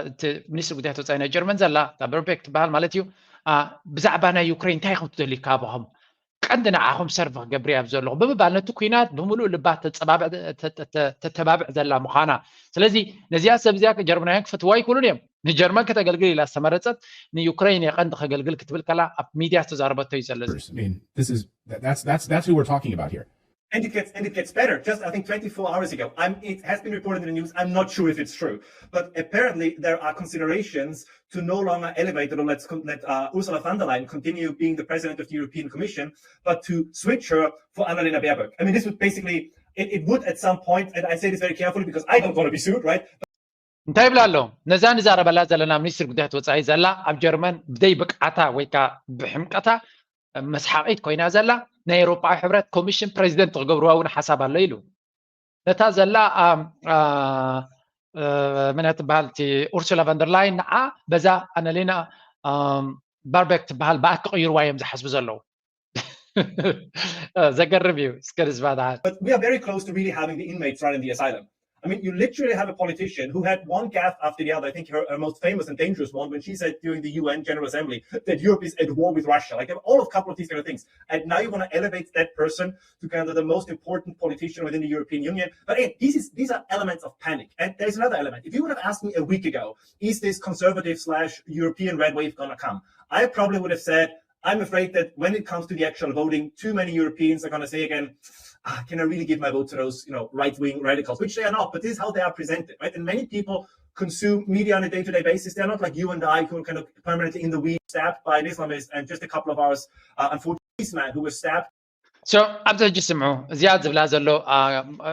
እቲ ሚኒስትሪ ጉዳያት ወፃኢ ናይ ጀርመን ዘላ እታ በርቤክ ትበሃል ማለት እዩ። ብዛዕባ ናይ ዩክሬን እንታይ ኢኹም ትደልዩ ካባኹም? ቀንዲ ንዓኹም ሰርቭ ክገብር እየ ኣብዚ ዘለኹ ብምባል ነቲ ኩናት ብምሉእ ልባ ተተባብዕ ዘላ ምዃና። ስለዚ ነዚኣ ሰብ እዚኣ ጀርመናውያን ክፈትዋ ይክእሉን እዮም። ንጀርመን ከተገልግል ኢላ ዝተመረፀት ንዩክሬን እየ ቀንዲ ከገልግል ክትብል ከላ ኣብ ሚድያ ዝተዛረበቶ እዩ ዘሎ። That's that's that's who we're talking about here. And it gets and it gets better. Just I think twenty-four hours ago, I'm, it has been reported in the news. I'm not sure if it's true, but apparently there are considerations to no longer elevate or let's let uh, Ursula von der Leyen continue being the president of the European Commission, but to switch her for Annalena Baerbock. I mean, this would basically it, it would at some point, and I say this very carefully because I don't want to be sued, right? እንታይ ይብላ ኣሎ ነዛ ንዛረበላ ዘለና ሚኒስትሪ ጉዳያት ወፃኢ ዘላ ኣብ ጀርመን ብደይ ብቅዓታ ወይ ከዓ ብሕምቀታ መስሓቂት ኮይና ዘላ ናይ ኤሮጳዊ ሕብረት ኮሚሽን ፕሬዚደንት ክገብርዋ እውን ሓሳብ ኣሎ ኢሉ ነታ ዘላ መን ትበሃል እቲ ኡርሱላ ቫንደርላይን ንዓ በዛ ኣነሌና ባርቤክ ትበሃል ብኣ ክቕይርዋ እዮም ዝሓስቡ ዘለዉ ዘገርም እዩ እስከ ንዝባድሓ But we are very close to really having the inmates running the asylum. I mean, you literally have a politician who had one gaffe after the other. I think her, her most famous and dangerous one when she said during the U N General Assembly that Europe is at war with Russia. Like, all of a couple of these kind of things. And now you want to elevate that person to kind of the most important politician within the European Union. But again, this is, these are elements of panic. And there's another element. If you would have asked me a week ago, is this conservative slash European red wave going to come? I probably would have said, I'm afraid that when it comes to the actual voting, too many Europeans are going to say again, ah, can I really give my vote to those, you know, right-wing radicals, which they are not, but this is how they are presented, right? And many people consume media on a day-to-day basis. They're not like you and I who are kind of permanently in the weeds, stabbed by an Islamist, and just a couple of hours, uh, unfortunately, this man who was stabbed. So ኣብዚ ሕጂ ስምዑ፣ እዚኣ ዝብላ ዘሎ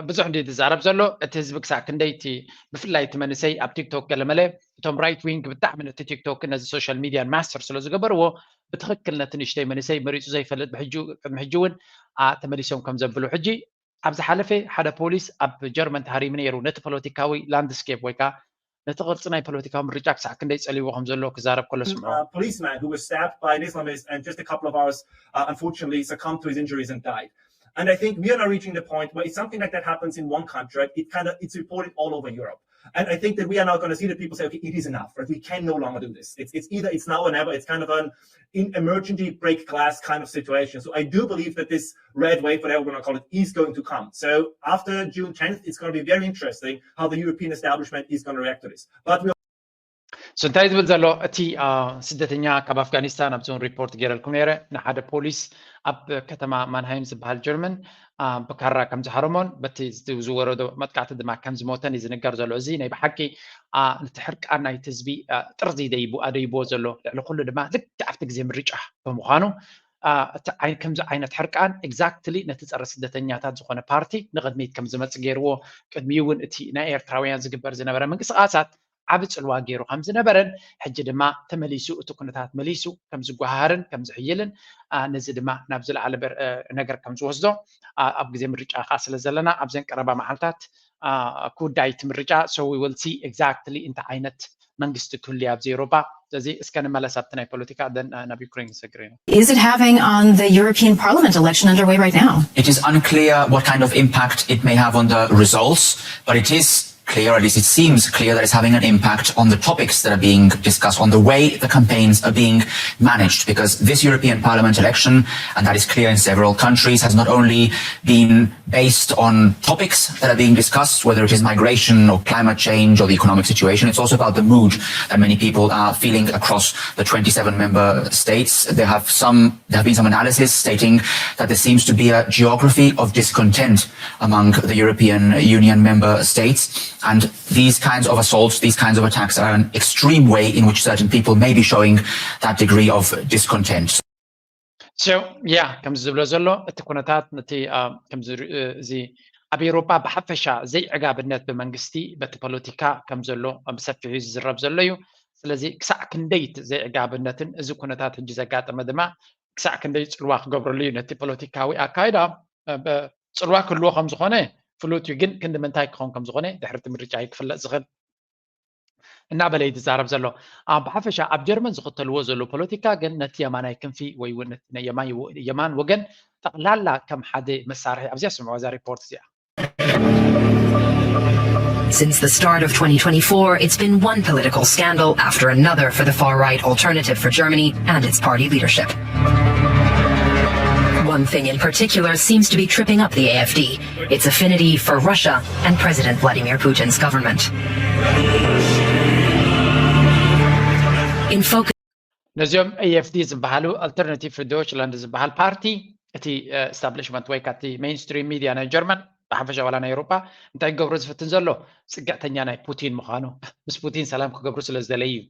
ብዙሕ እንዲ ዝዛረብ ዘሎ፣ እቲ ህዝቢ ክሳዕ ክንደይቲ፣ ብፍላይ እቲ መንእሰይ ኣብ ቲክቶክ ገለመለ፣ እቶም right wing ብጣዕሚ ነቲ ቲክቶክ ነዚ social media ን master ስለ ዝገበርዎ፣ ብትኽክል ነቲ ንእሽተይ መንእሰይ መሪፁ ዘይፈልጥ ብሕጂ ቅድሚ ሕጂ እውን ተመሊሶም ከም ዘብሉ። ሕጂ ኣብ ዝሓለፈ ሓደ ፖሊስ ኣብ ጀርመን ተሃሪሙ ነይሩ፣ ነቲ ፖለቲካዊ landscape ወይ ከዓ ነቲ ቅርፂ ናይ ፖለቲካዊ ምርጫ ክሳዕ ክንደይ ፀሊዎ ከም ዘሎ ክዛረብ ከሎ ስምዑ። A policeman who was stabbed by an Islamist and just a couple of hours, uh, unfortunately, succumbed to his injuries and died. And I think we are now reaching the point where if something like that happens in one country, right, it kind of it's reported all over Europe. And I think that we are now going to see the people say, okay, it is enough, right? We can no longer do this. It's, it's either it's now or never. It's kind of an in emergency break glass kind of situation. So I do believe that this red wave, whatever we're going to call it, is going to come. So after June tenth, it's going to be very interesting how the European establishment is going to react to this. But we So እንታይ ዝብል ዘሎ እቲ ስደተኛ ካብ ኣፍጋኒስታን ኣብዚ እውን ሪፖርት ገይረልኩም ነይረ፣ ንሓደ ፖሊስ ኣብ ከተማ ማንሃይም ዝበሃል ጀርመን ብካራ ከም ዝሃረሞን በቲ ዝወረዶ መጥቃዕቲ ድማ ከም ዝሞተን እዩ ዝንገር ዘሎ። እዚ ናይ ብሓቂ ነቲ ሕርቃን ናይቲ ህዝቢ ጥርዚ ኣደይብዎ ዘሎ፣ ልዕሊ ኩሉ ድማ ልክዕ ኣብቲ ግዜ ምርጫ ብምዃኑ ከምዚ ዓይነት ሕርቃን exactly ነቲ ፀረ ስደተኛታት ዝኾነ ፓርቲ ንቕድሚት ከም ዝመፅእ ገይርዎ። ቅድሚኡ እውን እቲ ናይ ኤርትራውያን ዝግበር ዝነበረ ምንቅስቃሳት ዓቢ ፅልዋ ገይሩ ከም ዝነበረን ሕጂ ድማ ተመሊሱ እቲ ኩነታት መሊሱ ከም ዝጓሃርን ከም ዝሕይልን ነዚ ድማ ናብ ዝለዓለ ነገር ከም ዝወስዶ ኣብ ግዜ ምርጫ ከዓ ስለ ዘለና ኣብዘን ቀረባ መዓልታት ክውዳእ እቲ ምርጫ። So we will see exactly እንታይ ዓይነት መንግስቲ ክህሉ ኣብዚ ኤውሮጳ። ስለዚ እስከ ንመለስ ኣብቲ ናይ ፖለቲካ ደን ናብ ዩክሬን ክሰግር ኢና። Is it having on the European Parliament election underway right now? It is unclear what kind of impact it may have on the results, but it is clear, at least it seems clear, that it's having an impact on the topics that are being discussed, on the way the campaigns are being managed, because this European Parliament election, and that is clear in several countries, has not only been based on topics that are being discussed, whether it is migration or climate change or the economic situation. It's also about the mood that many people are feeling across the twenty-seven member states. There have some there have been some analysis stating that there seems to be a geography of discontent among the European Union member states, and these kinds of assaults, these kinds of attacks are an extreme way in which certain people may be showing that degree of discontent. So yeah, ከምዚ ዝብሎ ዘሎ እቲ ኩነታት ነቲ ከምዚ እዚ ኣብ ኤውሮጳ ብሓፈሻ ዘይዕጋብነት ብመንግስቲ በቲ ፖለቲካ ከም ዘሎ ብሰፊሑ ዝዝረብ ዘሎ እዩ። ስለዚ ክሳዕ ክንደይ እቲ ዘይዕጋብነትን እዚ ኩነታት ሕጂ ዘጋጠመ ድማ ክሳዕ ክንደይ ፅልዋ ክገብረሉ እዩ ነቲ ፖለቲካዊ ኣካይዳ። ፅልዋ ክህልዎ ከም ዝኾነ ፍሉጥ እዩ፣ ግን ክንዲ ምንታይ ክኸውን ከም ዝኾነ ድሕሪ እቲ ምርጫ እዩ ክፍለጥ ዝኽእል። እናበለ እዩ ዝዛረብ ዘሎ። ብሓፈሻ ኣብ ጀርመን ዝኽተልዎ ዘለዉ ፖለቲካ ግን ነቲ የማናይ ክንፊ ወይ እውን ነቲ ናይ የማን ወገን ጠቕላላ ከም ሓደ መሳርሒ ኣብዚኣ ስምዕዋ እዛ ሪፖርት እዚኣ። Since the start of twenty twenty-four, it's been one political scandal after another for the far-right Alternative for Germany and its party leadership. One thing in particular seems to be tripping up the A F D, its affinity for Russia and President Vladimir Putin's government. In focus ነዚኦም ኤ ኤፍ ዲ ዝበሃሉ ኣልተርናቲቭ ፍር ዶችላንድ ዝበሃል ፓርቲ እቲ ኤስታብሊሽመንት ወይ ካቲ ሜይንስትሪም ሚድያ ናይ ጀርመን ብሓፈሻ ዋላ ናይ ኤውሮጳ እንታይ ክገብሮ ዝፍትን ዘሎ ፅግዕተኛ ናይ ፑቲን ምዃኑ ምስ ፑቲን ሰላም ክገብሩ ስለ ዝደለዩ እዩ።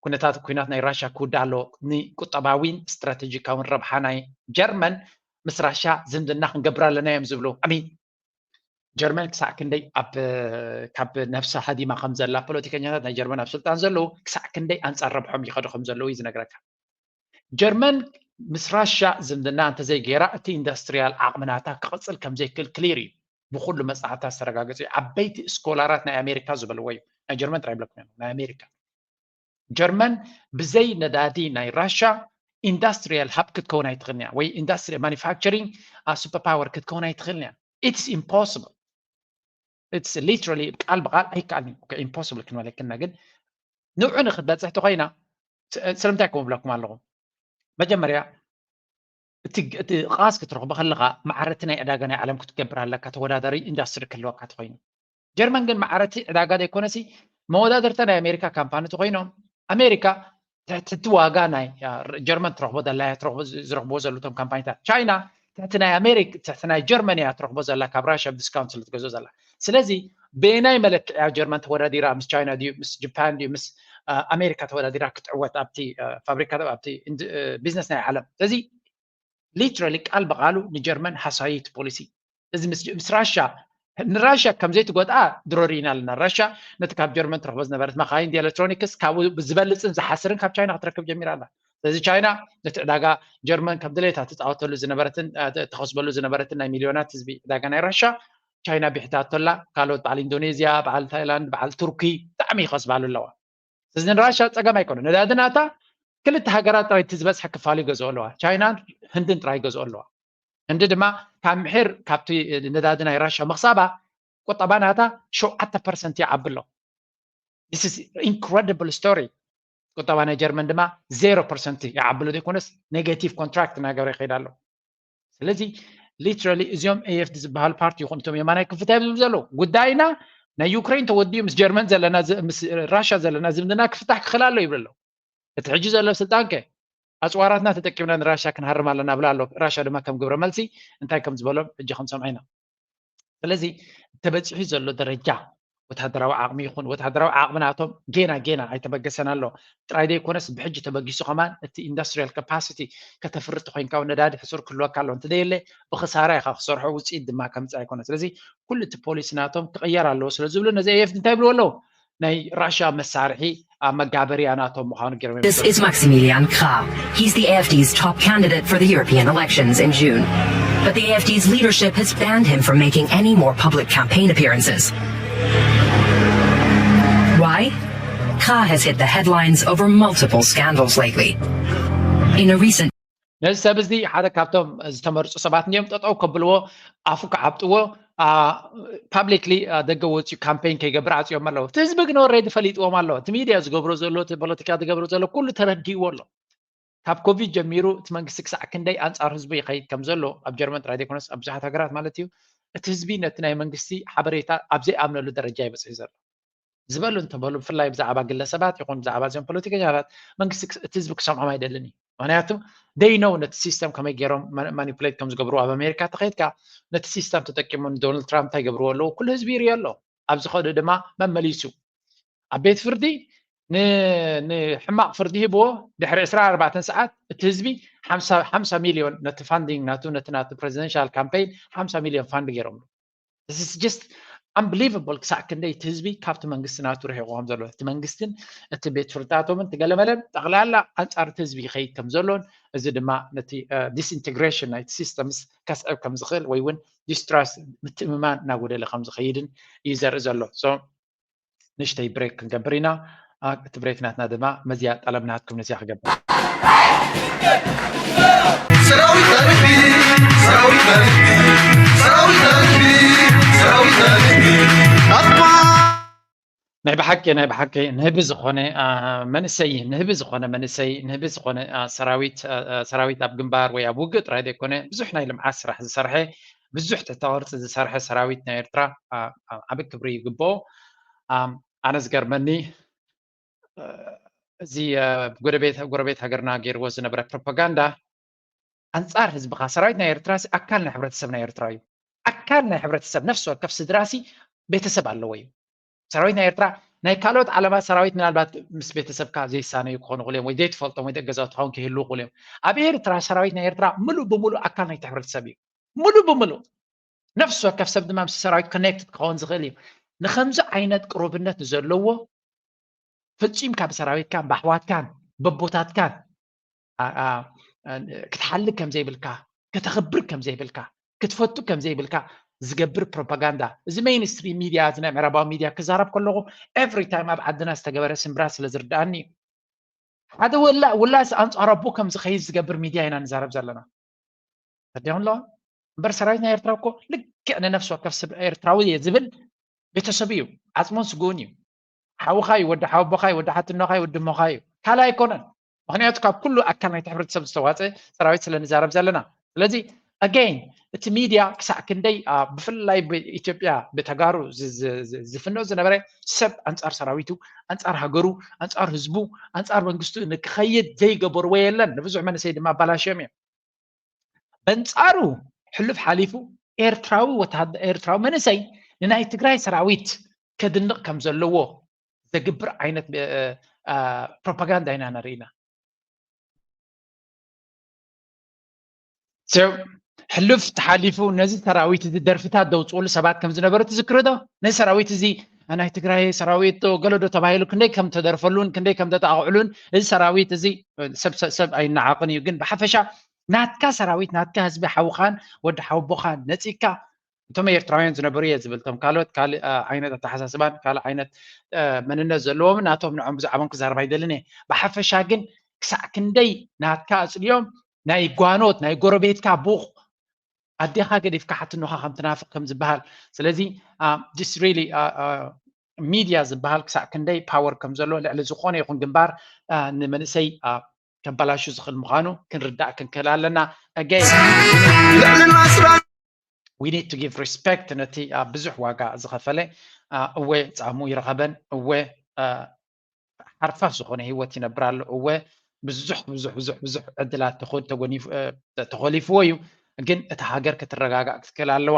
ኩነታት ኩናት ናይ ራሽያ ክውዳእ ኣለዎ፣ ንቁጠባዊን ስትራቴጂካውን ረብሓ ናይ ጀርመን ምስ ራሽያ ዝምድና ክንገብር ኣለና እዮም ዝብሉ። ኣሚን ጀርመን ክሳዕ ክንደይ ኣብ ካብ ነፍሳ ሃዲማ ከም ዘላ ፖለቲከኛታት ናይ ጀርመን ኣብ ስልጣን ዘለዉ ክሳዕ ክንደይ ኣንፃር ረብሖም ይኸዱ ከም ዘለዉ እዩ ዝነግረካ። ጀርመን ምስ ራሽያ ዝምድና እንተዘይገይራ እቲ ኢንዱስትሪያል ዓቕሚ ናታ ክቕፅል ከም ዘይክእል ክሊር እዩ። ብኩሉ መፅናዕትታት ዝተረጋገፀ እዩ። ዓበይቲ ስኮላራት ናይ ኣሜሪካ ዝበልዎ እዩ። ናይ ጀርመን ጥራይ ብለኩም እዮም፣ ናይ ኣሜሪካ። ጀርመን ብዘይ ነዳዲ ናይ ራሽያ ኢንዱስትሪያል ሃብ ክትከውን ኣይትኽእልን እያ፣ ወይ ኢንዱስትሪ ማኒፋክቸሪንግ ሱፐር ፓወር ክትከውን ኣይትኽእልን እያ። It's impossible. It's literally ቃል ብቃል ኣይከኣልን እዩ። ኢምፖስብል ክንበለክና ግን ንዑ ንክትበፅሕ ተኮይና ስለምንታይ ከምብለኩም ኣለኹ? መጀመርያ እቲ ቃስ ክትረኽቦ ከለካ ማዕረ እቲ ናይ ዕዳጋ ናይ ዓለም ክትገብር ኣለካ፣ ተወዳዳሪ ኢንዳስትሪ ክህልወካ ተኮይኑ። ጀርመን ግን ማዕረ እቲ ዕዳጋ ዘይኮነሲ መወዳደርታ ናይ ኣሜሪካ ካምፓኒ ተኮይኖም ኣሜሪካ ትሕቲ ዋጋ ናይ ጀርመን ትረኽቦ ዘላ እያ፣ ዝረኽብዎ ዘለቶም ካምፓኒታት። ቻይና ትሕቲ ናይ ኣሜሪካ፣ ትሕቲ ናይ ጀርመን እያ ትረኽቦ ዘላ፣ ካብ ራሽያ ብዲስካውንት ስለ ትገዝኦ ዘላ። ስለዚ በየናይ መለክዕያ ጀርመን ተወዳዲራ? ምስ ቻይና ድዩ፣ ምስ ጃፓን ድዩ፣ ምስ ኣሜሪካ ተወዳዲራ ክትዕወት ኣብቲ ፋብሪካ፣ ኣብቲ ቢዝነስ ናይ ዓለም? ስለዚ ሊትራሊ ቃል ብቃሉ ንጀርመን ሃሳይት ፖሊሲ። እዚ ምስ ራሻ፣ ንራሻ ከም ዘይትጎድኣ ድሮ ርኢና ኣለና። ራሻ ነቲ ካብ ጀርመን ትረኽቦ ዝነበረት መኻይን፣ ኤሌክትሮኒክስ ካብኡ ዝበልፅን ዝሓስርን ካብ ቻይና ክትረክብ ጀሚራ ኣላ። ስለዚ ቻይና ነቲ ዕዳጋ ጀርመን ከም ድሌታ ትፃወተሉ ዝነበረትን ተኸስበሉ ዝነበረትን ናይ ሚልዮናት ህዝቢ ዕዳጋ ናይ ራሻ ቻይና ቢሕታቶላ። ካልኦት በዓል ኢንዶኔዝያ፣ በዓል ታይላንድ፣ በዓል ቱርኪ ብጣዕሚ ይኸስባሉ ኣለዋ። ስለዚ ንራሻ ፀገም ኣይኮነ። ነዳዲ ናታ ክልተ ሃገራት ጥራይ እቲ ዝበዝሐ ክፋል ይገዝኦ ኣለዋ። ቻይናን ህንድን ጥራይ ይገዝኦ ኣለዋ። ህንዲ ድማ ካብ ምሒር ካብቲ ነዳዲ ናይ ራሻ ምኽሳባ ቁጠባ ናታ ሸውዓተ ፐርሰንት ይዓቢ ኣሎ። This is incredible story። ቁጠባ ናይ ጀርመን ድማ ዜሮ ፐርሰንት ይዓቢ ኣሎ ዘይኮነስ ኔጌቲቭ ኮንትራክት እናገበረ ይኸይድ ኣሎ። ስለዚ ሊትራሊ እዚኦም ኤኤፍዲ ዝበሃሉ ፓርቲ ይኹን እቶም የማናይ ክንፍታይ ዝብሉ ዘለዉ ጉዳይና ናይ ዩክሬን ተወዲኡ ምስ ጀርመን ዘለና ምስ ራሻ ዘለና ዝምድና ክፍታሕ ክኽእል ኣሎ ይብሉ ኣለዉ። እቲ ሕጂ ዘሎ ስልጣን ከ ኣፅዋራትና ተጠቂምና ንራሻ ክንሃርም ኣለና ብላ ኣሎ። ራሻ ድማ ከም ግብረ መልሲ እንታይ ከም ዝበሎም ሕጂ ክንሰምዖ ኢና። ስለዚ ተበፂሑ ዘሎ ደረጃ ወታደራዊ ዓቕሚ ይኹን ወታደራዊ ዓቕሚ ናቶም ጌና ጌና ኣይተበገሰን ኣሎ ጥራይ ዘይኮነስ ብሕጂ ተበጊሱ ከማን እቲ ኢንዱስትሪያል ካፓሲቲ ከተፍሪ ተኮይንካ እውን ነዳዲ ሕሱር ክህልወካ ኣሎ። እንተደየለ ብክሳራ ኢኻ ክሰርሖ ውፅኢት ድማ ከምፅእ ኣይኮነ። ስለዚ ኩሉ እቲ ፖሊሲ ናቶም ክቕየር ኣለዎ ስለ ዝብሉ ነዚ ኤኤፍዲ እንታይ ይብልዎ ኣለዉ? ናይ ራሽያ መሳርሒ ኣብ መጋበርያ ናቶም ምዃኑ ገይሮም እዮም። This is Maximilian Krah. He's the AfD's top candidate for the European elections in June. But the AfD's leadership has banned him from making any more public campaign appearances. Why? Krah has hit the headlines over multiple scandals lately. In a recent ነዚ ሰብ እዚ ሓደ ካብቶም ዝተመርፁ ሰባት እንዲኦም ጠጠው ከብልዎ ኣፉ ክዓብጥዎ ፓብሊክሊ ደገ ወፂኡ ካምፔን ከይገብር ዓፅዮም ኣለዉ። እቲ ህዝቢ ግን ኦልሬዲ ፈሊጥዎም ኣለዎ። እቲ ሚድያ ዝገብሮ ዘሎ እቲ ፖለቲካ ዝገብሮ ዘሎ ኩሉ ተረዲእዎ ኣሎ። ካብ ኮቪድ ጀሚሩ እቲ መንግስቲ ክሳዕ ክንደይ ኣንፃር ህዝቡ ይኸይድ ከም ዘሎ ኣብ ጀርመን ጥራይ ዘይኮነስ ኣብ ብዙሓት ሃገራት ማለት እዩ። እቲ ህዝቢ ነቲ ናይ መንግስቲ ሓበሬታ ኣብ ዘይኣምነሉ ደረጃ ይበፅሕ ዘሎ። ዝበሉ እንተበሉ ብፍላይ ብዛዕባ ግለሰባት ይኹን ብዛዕባ እዚኦም ፖለቲከኛታት መንግስቲ እቲ ህዝቢ ክሰምዖም ኣይደልን እዩ። ምክንያቱ ደይነው ነቲ ሲስተም ከመይ ገይሮም ማኒፕሌት ከም ዝገብሩ ኣብ ኣሜሪካ ተኸይድካ ነቲ ሲስተም ተጠቂሞም ዶናልድ ትራምፕ እንታይ ገብርዎ ኣለዉ ኩሉ ህዝቢ ይሪኦ ኣሎ። ኣብ ዝኸዱ ድማ መመሊሱ ኣብ ቤት ፍርዲ ንሕማቕ ፍርዲ ሂብዎ ድሕሪ ዕስራ ኣርባዕተ ሰዓት እቲ ህዝቢ ሓምሳ ሚልዮን ነቲ ፋንዲንግ ናቱ ነቲ ናቱ ፕሬዚደንሻል ካምፔይን ሓምሳ ሚልዮን ፋንድ ገይሮምሉ። This is just unbelievable ክሳዕ ክንደይ እቲ ህዝቢ ካብቲ መንግስቲ ናቱ ርሒቑ ከም ዘሎ እቲ መንግስትን እቲ ቤት ፍርድታቶምን ትገለመለን ጠቕላላ ኣንፃር እቲ ህዝቢ ይኸይድ ከም ዘሎን እዚ ድማ ነቲ ዲስኢንቴግሬሽን ናይቲ ሲስተምስ ከስዕብ ከም ዝኽእል ወይ እውን ዲስትራስት ምትእምማን እናጎደለ ከም ዝኸይድን እዩ ዘርኢ ዘሎ። ንእሽተይ ብሬክ ክንገብር ኢና። እቲ ብሬክ ናትና ድማ መዚያ ጠለብ ናትኩም ነዚያ ክገብር። ናይ ብሓቂ ናይ ብሓቂ ንህቢ ዝኾነ መንእሰይ ንህቢ ዝኾነ መንእሰይ ንህቢ ዝኾነ ሰራዊት ሰራዊት ኣብ ግንባር ወይ ኣብ ውግእ ጥራይ ዘይኮነ ብዙሕ ናይ ልምዓት ስራሕ ዝሰርሐ ብዙሕ ትሕተ ቅርፂ ዝሰርሐ ሰራዊት ናይ ኤርትራ ዓቢ ክብሪ ይግብኦ። ኣነ ዝገርመኒ እዚ ጎረቤት ጎረቤት ሃገርና ገይርዎ ዝነበረ ፕሮፓጋንዳ ኣንፃር ህዝብኻ ሰራዊት ናይ ኤርትራ ኣካል ናይ ሕብረተሰብ ናይ ኤርትራ እዩ። ኣካል ናይ ሕብረተሰብ ነፍሲ ወከፍ ስድራሲ ቤተሰብ ኣለዎ እዩ። ሰራዊት ናይ ኤርትራ ናይ ካልኦት ዓለማት ሰራዊት ምናልባት ምስ ቤተሰብካ ዘይሳነዩ ክኾኑ ክእሉ እዮም ወይ ዘይትፈልጦም ወይ ደገዛውቲ ክኸውን ክህልዉ ክእሉ እዮም። ኣብ ኤርትራ ሰራዊት ናይ ኤርትራ ምሉእ ብምሉእ ኣካል ናይቲ ሕብረተሰብ እዩ። ምሉእ ብምሉእ ነፍሲ ወከፍ ሰብ ድማ ምስ ሰራዊት ኮኔክትድ ክኸውን ዝኽእል እዩ። ንከምዚ ዓይነት ቅሩብነት ንዘለዎ ፈጺምካ ብሰራዊትካን ብኣሕዋትካን በቦታትካን ክትሓሊ ከም ዘይብልካ ከተኽብር ከም ዘይብልካ ክትፈቱ ከም ዘይብልካ ዝገብር ፕሮፓጋንዳ እዚ ሜይንስትሪም ሚድያ እዚ ናይ ምዕራባዊ ሚድያ ክዛረብ ከለኹ ኤቭሪ ታይም ኣብ ዓድና ዝተገበረ ስምብራት ስለ ዝርድኣኒ እዩ። ሓደ ውላስ ኣንፃር ኣቦ ከም ዝኸይድ ዝገብር ሚድያ ኢና ንዛረብ ዘለና። ተረዲኹም ኣለዋ እምበር ሰራዊት ናይ ኤርትራ እኮ ልክዕ ንነፍሲ ወከፍ ሰብ ኤርትራዊ እየ ዝብል ቤተሰቡ እዩ። ዓፅሙን ስግኡን እዩ። ሓውኻ እዩ፣ ወዲ ሓወቦኻ እዩ፣ ወዲ ሓትኖኻ እዩ፣ ወዲ እሞኻ እዩ። ካልእ ኣይኮነን። ምክንያቱ ካብ ኩሉ ኣካል ናይቲ ሕብረተሰብ ዝተዋፀ ሰራዊት ስለ ንዛረብ ዘለና። ስለዚ ኣገይን እቲ ሚድያ ክሳዕ ክንደይ ብፍላይ ብኢትዮጵያ ብተጋሩ ዝፍኖ ዝነበረ ሰብ ኣንፃር ሰራዊቱ፣ ኣንፃር ሃገሩ፣ ኣንፃር ህዝቡ፣ ኣንፃር መንግስቱ ንክኸይድ ዘይገበርዎ የለን። ንብዙሕ መንእሰይ ድማ ኣባላሽዮም እዮም። በንፃሩ ሕሉፍ ሓሊፉ ኤርትራዊ ወታደ- ኤርትራዊ መንእሰይ ንናይ ትግራይ ሰራዊት ከድንቕ ከም ዘለዎ ዘግብር ዓይነት ፕሮፓጋንዳ ኢና ንርኢ ኢና። ሕሉፍ ተሓሊፉ ነዚ ሰራዊት እዚ ደርፍታት ዘውፅኡሉ ሰባት ከም ዝነበሩ ትዝክሩ ዶ? ነዚ ሰራዊት እዚ ናይ ትግራይ ሰራዊት ዶ ገለ ዶ ተባሂሉ ክንደይ ከም ተደርፈሉን ክንደይ ከም ተጣቕዕሉን፣ እዚ ሰራዊት እዚ ሰብ ሰብ ኣይነዓቕን እዩ፣ ግን ብሓፈሻ ናትካ ሰራዊት ናትካ ህዝቢ ሓውኻን ወዲ ሓውቦኻን ነፂካ እቶም ኤርትራውያን ዝነበሩ እየ ዝብል፣ እቶም ካልኦት ካልእ ዓይነት ኣተሓሳስባን ካልእ ዓይነት መንነት ዘለዎም ናቶም ንዖም ብዛዕባም ክዛረብ ኣይደልን እየ። ብሓፈሻ ግን ክሳዕ ክንደይ ናትካ ኣፅልዮም ናይ ጓኖት ናይ ጎረቤትካ ቡቕ ኣዴኻ ገዲፍካ ሓትኖኻ ከም ትናፍቕ ከም ዝበሃል። ስለዚ this really ሚድያ ዝበሃል ክሳዕ ክንደይ ፓወር ከም ዘሎ ልዕሊ ዝኾነ ይኹን ግንባር ንመንእሰይ ከበላሹ ዝኽእል ምዃኑ ክንርዳእ ክንክእል ኣለና። Again, we need to give respect ነቲ ብዙሕ ዋጋ ዝኸፈለ እወ ፃሙ ይረኸበን እወ ሓርፋፍ ዝኾነ ህይወት ይነብር ኣሎ። እወ ብዙሕ ብዙሕ ብዙሕ ብዙሕ ዕድላት ተኾሊፍዎ እዩ። ግን እቲ ሃገር ክትረጋጋእ ክትክእል ኣለዋ።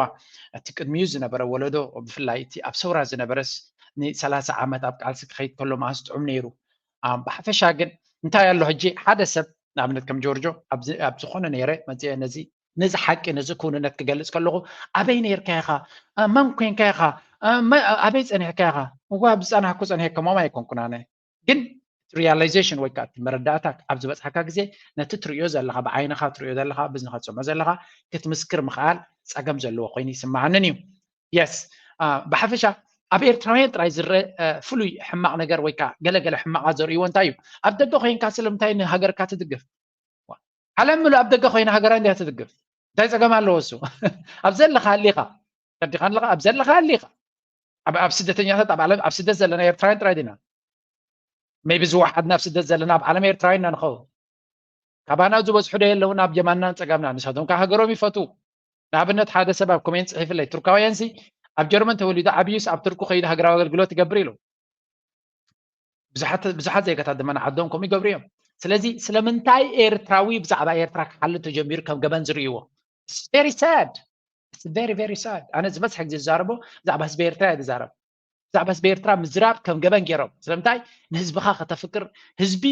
እቲ ቅድሚኡ ዝነበረ ወለዶ ብፍላይ እቲ ኣብ ሰውራ ዝነበረስ ንሰላሳ ዓመት ኣብ ቃልሲ ክኸይድ ከሎ መዓስ ጥዑም ነይሩ። ብሓፈሻ ግን እንታይ ኣሎ ሕጂ ሓደ ሰብ ንኣብነት ከም ጆርጆ ኣብ ዝኾነ ነይረ መፅአ ነዚ ነዚ ሓቂ ነዚ ክውንነት ክገልፅ ከለኹ ኣበይ ነይርካ ኢኻ? መን ኮንካ ኢኻ? ኣበይ ፀኒሕካ ኢኻ? እዋ ብዝፀናሕኩ ፀኒሐ ከሞም ኣይኮንኩን ኣነ። ግን ሪያላይዜሽን ወይ ከዓ መረዳእታ ኣብ ዝበፅሓካ ግዜ ነቲ ትሪኦ ዘለካ ብዓይንካ ትሪኦ ዘለካ ብዝንካ ትሰምዖ ዘለካ ክትምስክር ምክኣል ፀገም ዘለዎ ኮይኑ ይስማዓንን እዩ። የስ ብሓፈሻ ኣብ ኤርትራውያን ጥራይ ዝረአ ፍሉይ ሕማቕ ነገር ወይ ከዓ ገለገለ ሕማቓት ዘርእይዎ እንታይ እዩ? ኣብ ደገ ኮይንካ ስለምንታይ ንሃገርካ ትድግፍ? ዓለም ምሉእ ኣብ ደገ ኮይና ሃገራ እንዲያ ትድግፍ። እንታይ ፀገም ኣለዎ እሱ? ኣብ ዘለካ ኣሊካ ተዲካ ኣለካ ኣብ ዘለካ ኣሊካ ኣብ ስደተኛታት ኣብ ዓለም ኣብ ስደት ዘለና ኤርትራውያን ጥራይ ዲና? ሜቢ ዝወሓድና ኣብ ስደት ዘለና ኣብ ዓለም ኤርትራውያን ኢና ንኸውን። ካባና ዝበዝሑ ዶ የለውን ኣብ ጀማንናን ፀጋምና? ንሳቶም ከዓ ሃገሮም ይፈትዉ። ንኣብነት ሓደ ሰብ ኣብ ኮሜንት ፅሒፍለይ ቱርካውያን ሲ ኣብ ጀርመን ተወሊዱ ዓብዩስ ኣብ ቱርኩ ከይዱ ሃገራዊ ኣገልግሎት ይገብር ኢሉ። ብዙሓት ብዙሓት ዜጋታት ድማ ንዓዶም ከምኡ ይገብሩ እዮም። ስለዚ ስለምንታይ ኤርትራዊ ብዛዕባ ኤርትራ ክሓልፍ ተጀሚሩ ከም ገበን ዝርእይዎ? It's very sad. It's very very sad. ኣነ ዝበዝሐ ግዜ ዝዛረቦ ብዛዕባ ህዝቢ ኤርትራ እየ ዝዛረብ። ብዛዕባ ህዝቢ ኤርትራ ምዝራብ ከም ገበን ገይሮም። ስለምንታይ ንህዝብኻ ከተፍቅር ህዝቢ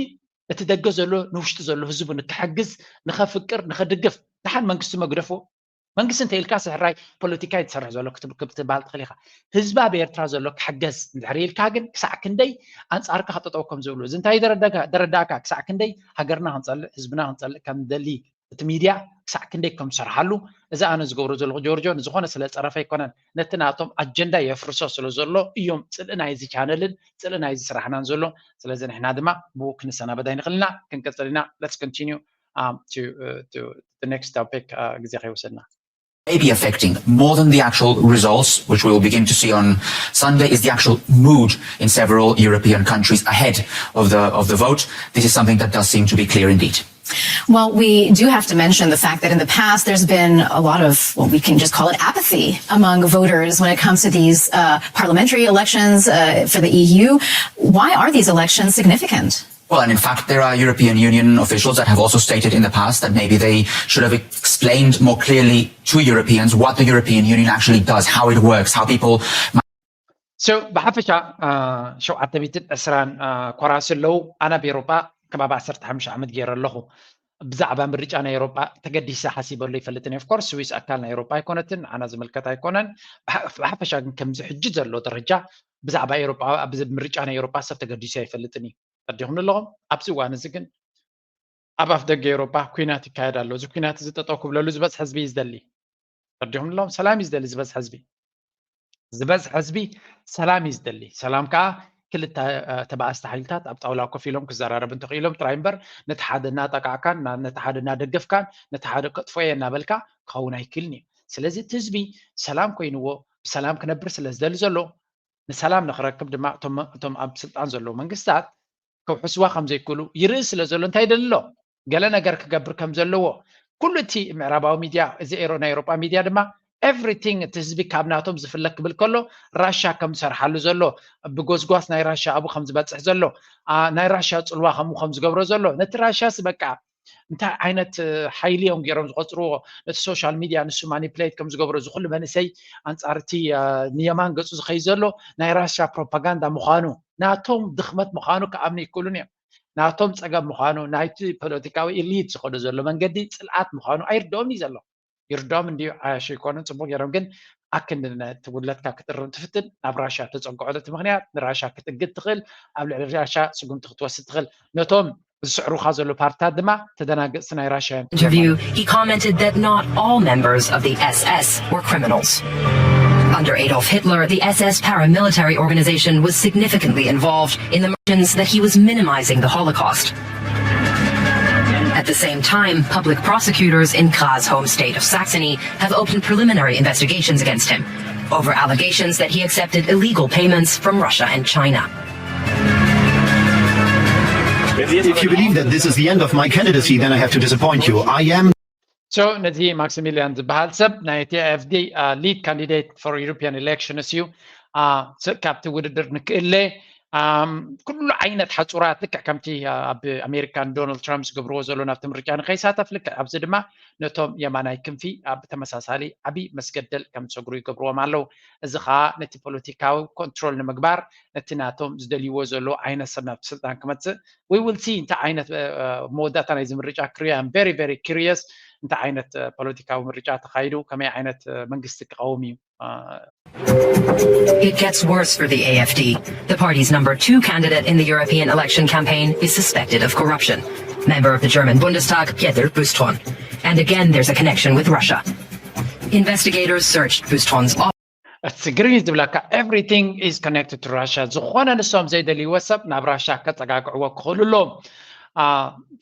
እቲ ደገ ዘሎ ንውሽጢ ዘሎ ህዝቡ ንክሕግዝ ንኸፍቅር ንኸድግፍ ደሓን መንግስቲ መግደፎ መንግስቲ እንተ ኢልካ ስሕራይ ፖለቲካ እዩ ትሰርሕ ዘሎ ክትብል ትኽእል ኢኻ። ህዝቢ ኣብ ኤርትራ ዘሎ ክሕገዝ እንድሕር ኢልካ ግን ክሳዕ ክንደይ ኣንጻርካ ክጠጠው ከም ዝብሉ እዚ እንታይ ደረዳካ ክሳዕ ክንደይ ሃገርና ክንጸልእ ህዝብና ክንጸልእ ከም ንደሊ እቲ ሚድያ ክሳዕ ክንደይ ከም ዝሰርሓሉ እዚ ኣነ ዝገብሮ ዘለኹ ጆርጆ ንዝኾነ ስለ ጸረፈ ኣይኮነን ነቲ ናቶም ኣጀንዳ የፍርሶ ስለ ዘሎ እዮም ጽልኢ ናይዚ ቻነልን ጽልኢ ናይዚ ስራሕናን ዘሎ። ስለዚ ንሕና ድማ ብኡ ክንሰናበድ ኣይንኽእል ኢና። ክንቅጽል ኢና። Let's continue um, to, uh, to the next topic. Uh, ግዜ ከይወሰድና may be affecting more than the actual results, which we will begin to see on Sunday, is the actual mood in several European countries ahead of the, of the vote. This is something that does seem to be clear indeed. Well, we do have to mention the fact that in the past there's been a lot of what we can just call it apathy among voters when it comes to these uh, parliamentary elections uh, for the E U. Why are these elections significant? Well, and in fact, there are European Union officials that have also stated in the past that maybe they should have explained more clearly to Europeans what the European Union actually does, how it works, how people. So ብሓፈሻ ሸውዓተ ሚእትን ዕስራን ኮራሲ ኣለዉ። ኣነ ኣብ ኤሮጳ ከባቢ ዓሰርተ ሓሙሽተ ዓመት ገይረ ኣለኹ። ብዛዕባ ምርጫ ናይ ኤሮጳ ተገዲሰ ሓሲበሉ ኣይፈልጥን። Of course ስዊስ ኣካል ናይ ኤሮጳ ኣይኮነትን፣ ንዓና ዝምልከት ኣይኮነን። ብሓፈሻ ግን ከምዚ ሕጂ ዘሎ ደረጃ ብዛዕባ ኤሮጳ ኣብ ምርጫ ናይ ኤሮጳ ሰብ ተገዲሱ ኣይፈልጥን እዩ። ተረዲኹም ኣለኹም? ኣብዚ እዋን እዚ ግን ኣብ ኣፍ ደገ ኤውሮጳ ኲናት ይካየድ ኣሎ። እዚ ኲናት እዚ ጠጠው ክብለሉ ዝበዝሐ ህዝቢ እዩ ዝደሊ። ተረዲኹም ኣለኹም? ሰላም እዩ ዝደሊ ዝበዝሐ ህዝቢ። ዝበዝሐ ህዝቢ ሰላም እዩ ዝደሊ። ሰላም ከዓ ክልተ ተባኣስቲ ሓይልታት ኣብ ጣውላ ኮፍ ኢሎም ክዘራረቡ እንተኽኢሎም ጥራይ እምበር ነቲ ሓደ እናጠቃዕካን ነቲ ሓደ እናደገፍካን ነቲ ሓደ ከጥፎ እየ እናበልካ ክኸውን ኣይክእልን እዩ። ስለዚ እቲ ህዝቢ ሰላም ኮይንዎ ብሰላም ክነብር ስለ ዝደሊ ዘሎ ንሰላም ንኽረክብ ድማ እቶም ኣብ ስልጣን ዘለዉ መንግስታት ከውሕስዋ ከም ዘይክእሉ ይርኢ ስለ ዘሎ እንታይ ይደሊ ኣሎ? ገለ ነገር ክገብር ከም ዘለዎ ኩሉ እቲ ምዕራባዊ ሚድያ፣ እዚ ኤሮ ናይ ኤሮጳ ሚድያ ድማ everything እቲ ህዝቢ ካብ ናቶም ዝፍለ ክብል ከሎ፣ ራሻ ከም ዝሰርሓሉ ዘሎ፣ ብጎስጓስ ናይ ራሻ ኣብኡ ከም ዝበፅሕ ዘሎ፣ ናይ ራሻ ፅልዋ ከምኡ ከም ዝገብሮ ዘሎ፣ ነቲ ራሻስ በቃ እንታይ ዓይነት ሓይሊ እዮም ገይሮም ዝቆፅርዎ? ነቲ ሶሻል ሚድያ ንሱ ማኒፕሌት ከም ዝገብሮ፣ እዚ ኩሉ መንእሰይ ኣንፃር እቲ ንየማን ገፁ ዝኸይ ዘሎ ናይ ራሻ ፕሮፓጋንዳ ምዃኑ፣ ናቶም ድኽመት ምዃኑ ክኣምኑ ይክእሉን እዮም። ናቶም ፀገም ምዃኑ፣ ናይቲ ፖለቲካዊ ኢሊት ዝኸዶ ዘሎ መንገዲ ፅልኣት ምዃኑ ኣይርድኦም እዩ ዘሎ። ይርድኦም እንዲዩ፣ ዓያሹ ይኮኑን ፅቡቅ ገይሮም፣ ግን ኣክንዲ ነቲ ጉድለትካ ክትእርም ትፍትን፣ ናብ ራሻ ተፀግዖ። እቲ ምክንያት ንራሻ ክትእግድ ትኽእል፣ ኣብ ልዕሊ ራሻ ስጉምቲ ክትወስድ ትኽእል። ነቶም ዝስዕሩኻ ዘሎ ፓርትታት ድማ ተደናገፅቲ ናይ ራሻ እዮም። Interview, he commented that not all members of the S S were criminals. Under Adolf Hitler, the S S paramilitary organization was significantly involved in the notions that he was minimizing the Holocaust. At the same time, public prosecutors in Graz' home state of Saxony have opened preliminary investigations against him over allegations that he accepted illegal payments from Russia and China. If you believe that this is the end of my candidacy, then I have to disappoint you. I am So ነዚ ማክሲሚሊያን ዝበሃል ሰብ ናይ እቲ AFD lead candidate for European elections እዩ። ካብቲ ውድድር ንክእለ ኩሉ ዓይነት ሓፁራት ልክዕ ከምቲ ኣብ ኣሜሪካ ንዶናልድ ትራምፕ ዝገብርዎ ዘሎ ናብቲ ምርጫ ንከይሳተፍ፣ ልክዕ ኣብዚ ድማ ነቶም የማናይ ክንፊ ብተመሳሳሊ ዓብዪ መስገደል ከም ዝሰግሩ ይገብርዎም ኣለዉ። እዚ ከዓ ነቲ ፖለቲካዊ ኮንትሮል ንምግባር ነቲ ናቶም ዝደልይዎ ዘሎ ዓይነት ሰብ ናብቲ ስልጣን ክመፅእ we will see እንታይ ዓይነት መወዳእታ ናይዚ ምርጫ ክሪኦ። I'm very very curious እንታይ ዓይነት ፖለቲካዊ ምርጫ ተኻይዱ፣ ከመይ ዓይነት መንግስቲ ክቐውም እዩ። It gets worse for the AFD. The party's number two candidate in the European election campaign is suspected of corruption. Member of the German Bundestag, Peter Buzton. And again, there's a connection with Russia. Investigators searched Buzton's office. እቲ ግርም ዝብለካ everything is connected to Russia። ዝኾነ ንሶም ዘይደልይዎ ሰብ ናብ ራሻ ከፀጋግዕዎ ክኽእሉ ኣለዎም።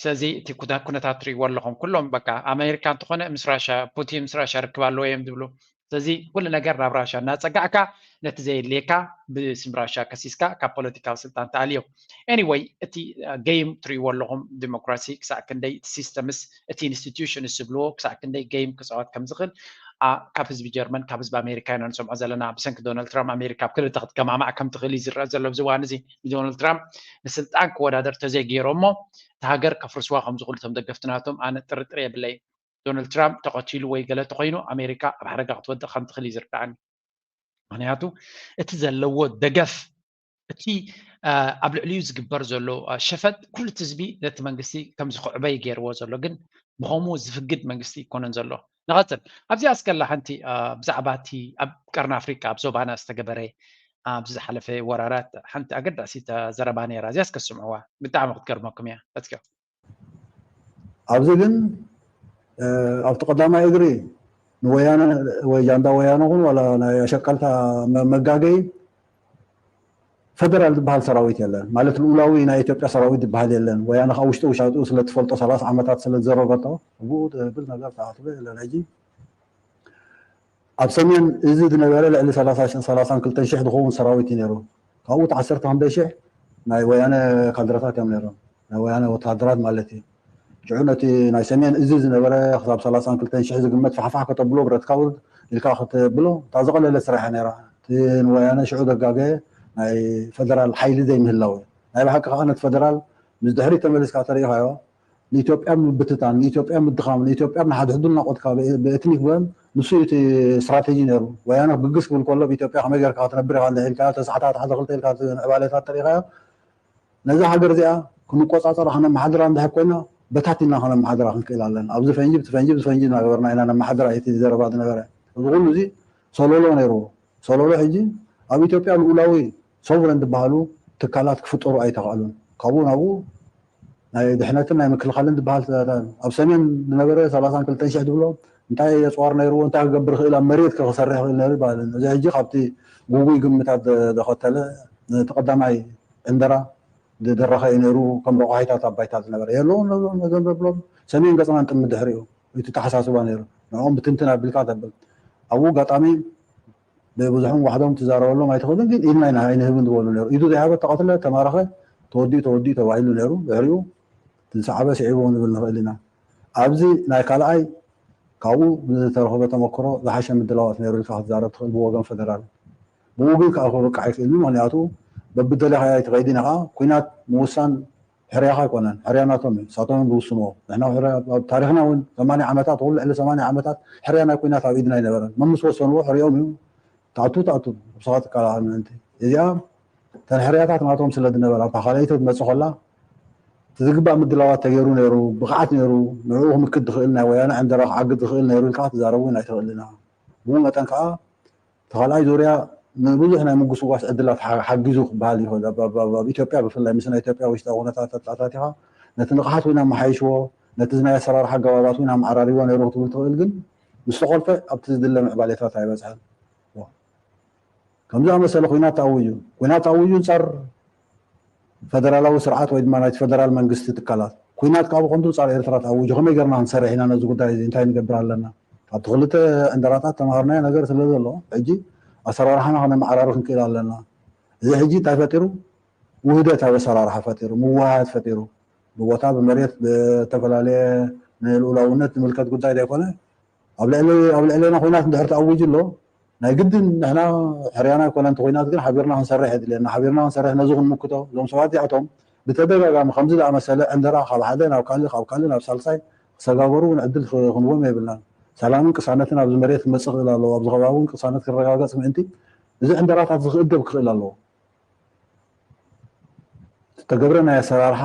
ስለዚ እቲ ኩነታት ትሪእዎ ኣለኹም። ኩሎም በቃ ኣሜሪካ እንተኾነ ምስ ራሻ፣ ፑቲን ምስ ራሻ ርክብ ኣለዎ እዮም ዝብሉ። ስለዚ ኩሉ ነገር ናብ ራሻ እናፀጋዕካ ነቲ ዘየድልየካ ብስም ራሻ ከሲስካ ካብ ፖለቲካዊ ስልጣን ተኣልዮ። Anyway እቲ game ትሪእዎ ኣለኹም። ዲሞክራሲ ክሳዕ ክንደይ እቲ systemስ እቲ institutions ዝብልዎ ክሳዕ ክንደይ game ክፃወት ከም ዝኽእል ካብ ህዝቢ ጀርመን ካብ ህዝቢ ኣሜሪካ ኢና ንሰምዖ ዘለና። ብሰንኪ ዶናልድ ትራምፕ ኣሜሪካ ኣብ ክልተ ክትገማማዕ ከም ትኽእል እዩ ዝረአ ዘሎ ኣብዚ እዋን እዚ። ንዶናልድ ትራምፕ ንስልጣን ክወዳደር ተዘይገይሮሞ እቲ ሃገር ከፍርስዋ ከም ዝኽእሉ እቶም ደገፍቲ ናቶም ኣነ ጥርጥር የብለይን። ዶናልድ ትራምፕ ተቐቲሉ ወይ ገለ ተኾይኑ ኣሜሪካ ኣብ ሓደጋ ክትወድቕ ከም ትኽእል እዩ ዝርዳእኒ። ምክንያቱ እቲ ዘለዎ ደገፍ፣ እቲ ኣብ ልዕሊኡ ዝግበር ዘሎ ሸፈጥ ኩሉ እቲ ህዝቢ ነቲ መንግስቲ ከም ዝኽዕበ እዩ ገይርዎ ዘሎ። ግን ብኸምኡ ዝፍግድ መንግስቲ ኣይኮነን ዘሎ። ንቐፅል። ኣብዚኣ እስከላ ሓንቲ ብዛዕባ እቲ ኣብ ቀርኒ ኣፍሪቃ ኣብ ዞባና ዝተገበረ ኣብ ዝሓለፈ ወራራት ሓንቲ ኣገዳሲት ዘረባ ነይራ። እዚኣ እስከ ስምዕዋ፣ ብጣዕሚ ክትገርመኩም እያ። Let's go። ኣብዚ ግን ኣብቲ ቀዳማይ እግሪ ንወያነ ወይ ጃንዳ ወያነ ኹን ዋላ ናይ ኣሸቀልታ መጋገይ ፈደራል ዝበሃል ሰራዊት የለን። ማለት ልኡላዊ ናይ ኢትዮጵያ ሰራዊት ዝበሃል የለን። ወያነ ካብ ውሽጢ ውሻጡ ስለ ትፈልጦ ሰላሳ ዓመታት ስለ ዝዘረበቶ ብኡ ብል ነገር ተኣትበ የለን። ሕጂ ኣብ ሰሜን እዚ ዝነበረ ልዕሊ ሰላሳን ክልተን ሽሕ ዝኸውን ሰራዊት እዩ ነይሩ። ካብኡ እቲ ዓሰርተ ክንደይ ሽሕ ናይ ወያነ ካድረታት እዮም ነይሮም። ናይ ወያነ ወተሃደራት ማለት እዩ። ሽዑ ነቲ ናይ ሰሜን እዚ ዝነበረ ክሳብ ሰላሳን ክልተን ሽሕ ዝግመት ፋሕፋሕ ከተብሎ ብረትካ ውርድ ኢልካ ክትብሎ እታ ዝቐለለ ስራሕ እያ ነይራ። እቲ ንወያነ ሽዑ ዘጋገየ ናይ ፈደራል ሓይሊ ዘይምህላው እዩ። ናይ ብሓቂ ከዓ ነቲ ፈደራል ምስ ድሕሪት ተመሊስካ ተሪኢኻዮ ንኢትዮጵያ ምብትታን፣ ንኢትዮጵያ ምድኻም፣ ንኢትዮጵያ ኣብ ንሓድሕዱ ናቆትካ ብኤትኒክ ብን ንሱ እዩ እቲ ስትራቴጂ ነይሩ። ወያነ ግግስ ክብል ከሎ ብኢትዮጵያ ከመይ ጌርካ ክትነብር ኢኻ እንድሕር ኢልካዮ፣ ተሳሕታት ሓደ ክልተ ኢልካ እቲ ምዕባለታት ተሪኢኻዮ፣ ነዛ ሃገር እዚኣ ክንቆፃፀራ ከነመሓድራ እንድሕር ኮይና በታቲና ከነመሓድራ ክንክእል ኣለና። ኣብዚ ፈንጂ ብቲ ፈንጂ ብቲ ፈንጂ እናገበርና ኢና ነመሓድራ እቲ ዘረባ ዝነበረ። እዚ ኩሉ እዚ ሰሎሎ ነይርዎ። ሰሎሎ ሕጂ ኣብ ኢትዮጵያ ልኡላዊ ሶቨረን ዝበሃሉ ትካላት ክፍጠሩ ኣይተኽኣሉን። ካብኡ ናብኡ ናይ ድሕነትን ናይ ምክልኻልን ዝበሃል ኣብ ሰሜን ዝነበረ ሰላሳን ክልተን ሽሕ ዝብሎ እንታይ የፅዋር ነይርዎ እንታይ ክገብር ይኽእል ኣብ መሬት ክሰርሕ ይኽእል ነይሩ ይበሃል። እዚ ሕጂ ካብቲ ጉጉይ ግምታት ዘኸተለ ነቲ ቀዳማይ ዕንደራ ዝደረኸ እዩ ነይሩ። ከም ረቋሒታት ኣብ ባይታ ዝነበረ የለውን ነዞም ዘብሎም ሰሜን ገፅና ንጥምት ድሕሪኡ እቲ ተሓሳስባ ነይሩ። ንዕኦም ብትንትን ኣቢልካ ተብል ኣብኡ ኣጋጣሚ ብብዝሖም ዋሕዶም ትዛረበሎም ኣይትኽእልን ግን ኢድና ኢና ኣይንህብን ዝበሉ ነይሩ። ኢዱ ዘይሃበ ተቐትለ ተማረኸ ተወዲኡ ተወዲኡ ተባሂሉ ነይሩ። ድሕሪኡ ዝሰዓበ ስዒቡ ንብል ንኽእል ኢና። ኣብዚ ናይ ካልኣይ ካብኡ ዝተረኸበ ተመክሮ ዝሓሸ ምድላዋት ነይሩ ኢልካ ክትዛረብ ትኽእል ብወገን ፈደራል። ብኡ ግን ከዓ ክብቅዕ ኣይክእልን። ምክንያቱ በብደለኻዮ ኣይትኸይድን ኢኻ። ኩናት ምውሳን ሕርያኻ ኣይኮነን፣ ሕርያ ናቶም እዩ፣ ንሳቶም እዮም ዝውስንዎ። ንሕና ኣብ ሕርያ፣ ኣብ ታሪኽና እውን ሰማንያ ዓመታት፣ ኩሉ ልዕሊ ሰማንያ ዓመታት ሕርያ ናይ ኩናት ኣብ ኢድና ኣይነበረን። መምስ ወሰንዎ ሕርዮም እዩ። ትኣቱ ትኣቱ፣ ንስኻ ትከላኸል ምእንቲ። እዚኣ እተን ሕርያታት ናቶም ስለ ዝነበራ፣ እታ ካልኣይቲ ክትመጽእ ከላ እቲ ዝግባእ ምድላዋት ተገይሩ ነይሩ፣ ብቕዓት ነይሩ፣ ንዕኡ ክምክት ዝኽእል ናይ ወያነ ዕንደራ ክዓግት ዝኽእል ነይሩ ኢልካ ክትዛረብ እውን ኣይትኽእልን ኢኻ። ብኡ መጠን ከዓ እቲ ካልኣይ ዙርያ ንብዙሕ ናይ ምጉስጓስ ዕድላት ሓ-፣ ሓጊዙ ክበሃል ይኽእል። ኣብ፣ ኣብ፣ ኣብ፣ ኣብ ኢትዮጵያ ብፍላይ ምስ ናይ ኢትዮጵያ ውሽጣዊ ኩነታት ተጣታቲኻ ነቲ ንቕሓት እውን ኣመሓይሽዎ፣ ነቲ ናይ ኣሰራርሓ ኣገባባት እውን ኣመዓራሪዎ ነይሩ ክትብል ትኽእል፣ ግን ምስ ተኾልፈ ኣብቲ ዝድለ ምዕባሌታት ኣይበጽሐን። ከምዚ ዝኣመሰለ ኩናት ተኣዊጁ፣ ኩናት ተኣዊጁ ጸር ፈደራላዊ ስርዓት ወይ ድማ ናይቲ ፈደራል መንግስቲ ትካላት፣ ኩናት ካብ ከንቱ ጸር ኤርትራ ተኣዊጁ ከመይ ጌርና ክንሰርሕ ኢና ነዚ ጉዳይ እዚ? እንታይ ንገብር ኣለና? ካብቲ ክልተ ዕንደራታት ተማሃርናዮ ነገር ስለ ዘሎ ሕጂ ኣሰራርሓና ከነመዓራሪ ክንክእል ኣለና። እዚ ሕጂ እንታይ ፈጢሩ? ውህደት ኣብ ኣሰራርሓ ፈጢሩ፣ ምውሃሃድ ፈጢሩ፣ ብቦታ ብመሬት ብተፈላለየ ንልኡላውነት ዝምልከት ጉዳይ ዘይኮነ ኣብ ልዕሊ፣ ኣብ ልዕሌና ኩናት እንድሕር ተኣዊጁ ኣሎ፣ ናይ ግድን ንሕና ሕርያና ኣይኮነን እቲ ኩናት፣ ግን ሓቢርና ክንሰርሕ የድልየና። ሓቢርና ክንሰርሕ ነዚ ክንምክቶ፣ እዞም ሰባት እዚኣቶም ብተደጋጋሚ ከምዚ ዝኣመሰለ ዕንደራ ካብ ሓደ ናብ ካልእ፣ ካብ ካልእ ናብ ሳልሳይ ክሰጋገሩ እውን ዕድል ክ-፣ ክንቦም የብልናን። ሰላምን ቅሳነትን ኣብዚ መሬት ክመጽእ ክኽእል ኣለዎ፣ ኣብዚ ከባቢ እውን ቅሳነት ክረጋገጽ ምእንቲ እዚ ዕንደራታት እዚ ክእገብ ክኽእል ኣለዎ። ዝተገብረ ናይ ኣሰራርሓ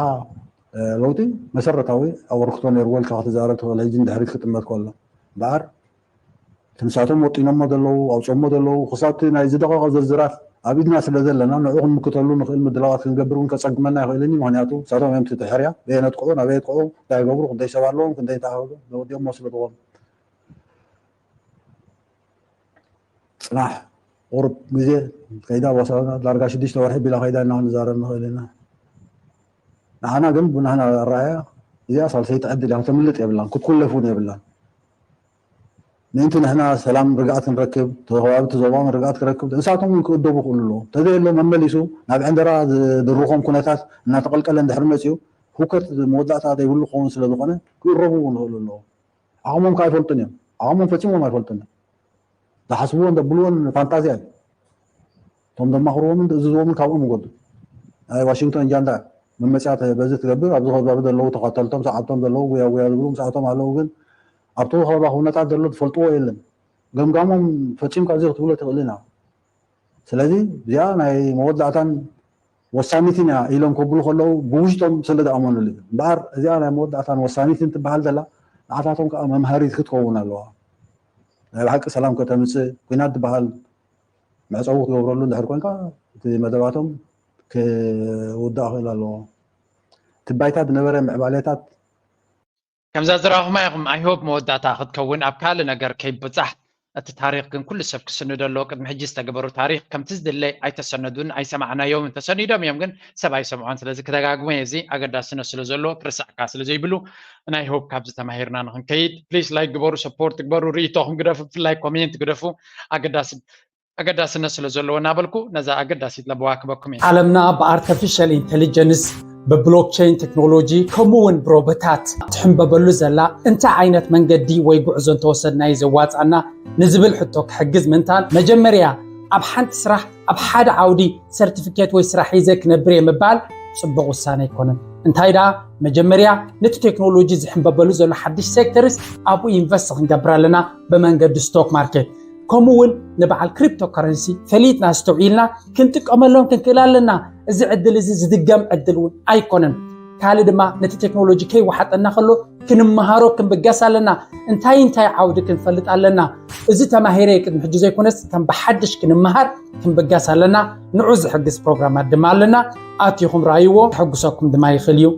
ለውጢ መሰረታዊ ኣበርክቶ ነይርዎ ኢልካ ክትዛረብ ትኽእል። ሕጂ ንድሕሪት ክጥመት ከሎ እምበኣር እቲ ንሳቶም ወጢኖሞ ዘለዉ፣ ኣውፅኦሞ ዘለዉ ክሳብቲ ናይ ዝደቐቐ ዝርዝራት ኣብ ኢድና ስለ ዘለና ንዕኡ ክንምክተሉ ንኽእል ምድላዋት ክንገብር እውን ከፀግመና ይኽእል እዩ። ምክንያቱ ንሳቶም እዮም እቲ ሕርያ በየን ኣጥቅዑ፣ ናበይ ኣጥቅዑ፣ እንታይ ይገብሩ፣ ክንደይ ሰብ ኣለዎም፣ ክንደይ እንታይ ወዲኦሞ ስለ ዝኾኑ። ፅናሕ ቁሩብ ግዜ ከይዳ ቦሳና ዳርጋ ሽዱሽተ ወርሒ ቢላ ከይዳ እና ክንዛረብ ንኽእል ኢና። ንዓና ግን ብናህና ኣረኣያ እዚኣ ሳልሰይቲ ዕድል እያ፣ ከተምልጥ የብላን፣ ክትኩለፍ እውን የብላን። ምእንቲ ንሕና ሰላም ርግኣት ክንረክብ፣ እቲ ከባቢ እቲ ዞባ እውን ርግኣት ክረክብ፣ ንሳቶም እውን ክእደቡ ክእሉ ኣለዎም። እንተዘየሎ መመሊሱ ናብ ዕንደራ ዝድርኾም ኩነታት እናተቐልቀለ እንድሕር መፂኡ ህውከት መወዳእታ ዘይብሉ ክኸውን ስለ ዝኾነ ክእረሙ እውን ክኽእሉ ኣለዎም። ዓቕሞም ከዓ ኣይፈልጡን እዮም። ዓቕሞም ፈፂሞም ኣይፈልጡን እዮም። ዝሓስብዎን ዘብልዎን ፋንታዝያ እዩ። እቶም ዘማኽርዎምን ዝእዝዝዎምን ካብኦም ይጎዱ። ናይ ዋሽንግቶን ጃንዳ መመፅያ በዚ ትገብር፣ ኣብዚ ከባቢ ዘለዉ ተኸተልቶም ሰዓብቶም ዘለዉ ጉያ ጉያ ዝብሉ ምስኣቶም ኣለዉ፣ ግን ኣብቲ ከባቢ ኩነታት ዘሎ ዝፈልጥዎ የለን። ገምጋሞም ፈፂምካ እዚ ክትብሎ ትኽእል ኢና። ስለዚ እዚኣ ናይ መወዳእታን ወሳኒትን እያ ኢሎም ክብሉ ከለዉ ብውሽጦም ስለ ዝኣመኑሉ እዩ። እምበኣር እዚኣ ናይ መወዳእታን ወሳኒትን ትበሃል ዘላ ንዓታቶም ከዓ መምሃሪት ክትከውን ኣለዋ። ናይ ብሓቂ ሰላም ከተምፅእ ኩናት ዝበሃል መዕፀዊ ክትገብረሉ እንድሕር ኮንካ እቲ መደባቶም ክውዳእ ክእል ኣለዎ። እቲ ባይታ ዝነበረ ምዕባሌታት ከምዛ ዝረኣኹማ ኢኹም። I hope መወዳእታ ክትከውን ኣብ ካልእ ነገር ከይብጻሕ። እቲ ታሪኽ ግን ኩሉ ሰብ ክስንዶ ኣለዎ። ቅድሚ ሕጂ ዝተገበሩ ታሪኽ ከምቲ ዝድለ ኣይተሰነዱን ኣይሰማዕናዮምን። ተሰኒዶም እዮም ግን ሰብ ኣይሰምዖን። ስለዚ ክደጋግሞ እየ። እዚ ኣገዳስነት ስለ ዘለዎ ክርሳዕ ከኣ ስለ ዘይብሉ ናይ hope ካብዚ ተማሂርና ንኽንከይድ please like ግበሩ፣ support ግበሩ፣ ርእይቶኹም ግደፉ፣ ብፍላይ comment ግደፉ። ኣገዳሲ ኣገዳስነት ስለ ዘለዎ እናበልኩ ነዛ ኣገዳሲት ለበዋ ክበኩም እየ። ዓለምና ብኣርተፊሻል ኢንተሊጀንስ ብብሎክቸይን ቴክኖሎጂ ከምኡ እውን ብሮቦታት ትሕንበበሉ ዘላ እንታይ ዓይነት መንገዲ ወይ ጉዕዞ እንተወሰድና እዩ ዘዋፅኣና ንዝብል ሕቶ ክሕግዝ ምእንታን መጀመርያ ኣብ ሓንቲ ስራሕ ኣብ ሓደ ዓውዲ ሰርቲፊኬት ወይ ስራሕ ሒዘ ክነብር እየ ምባል ፅቡቕ ውሳነ ኣይኮነን። እንታይ ደኣ መጀመርያ ነቲ ቴክኖሎጂ ዝሕንበበሉ ዘሎ ሓድሽ ሴክተርስ ኣብኡ ኢንቨስት ክንገብር ኣለና ብመንገዲ ስቶክ ማርኬት። ከምኡ እውን ንበዓል ክሪፕቶ ከረንሲ ፈሊጥና ኣስተውዒልና ክንጥቀመሎም ክንክእል ኣለና። እዚ ዕድል እዚ ዝድገም ዕድል እውን ኣይኮነን። ካልእ ድማ ነቲ ቴክኖሎጂ ከይወሓጠና ከሎ ክንመሃሮ ክንብገስ ኣለና። እንታይ እንታይ ዓውዲ ክንፈልጥ ኣለና። እዚ ተማሂረ ቅድሚ ሕጂ ዘይኮነስ ከም ብሓድሽ ክንመሃር ክንብገስ ኣለና። ንዑ ዝሕግዝ ፕሮግራማት ድማ ኣለና። ኣቲኹም ረኣይዎ፣ ከሕጉሰኩም ድማ ይኽእል እዩ።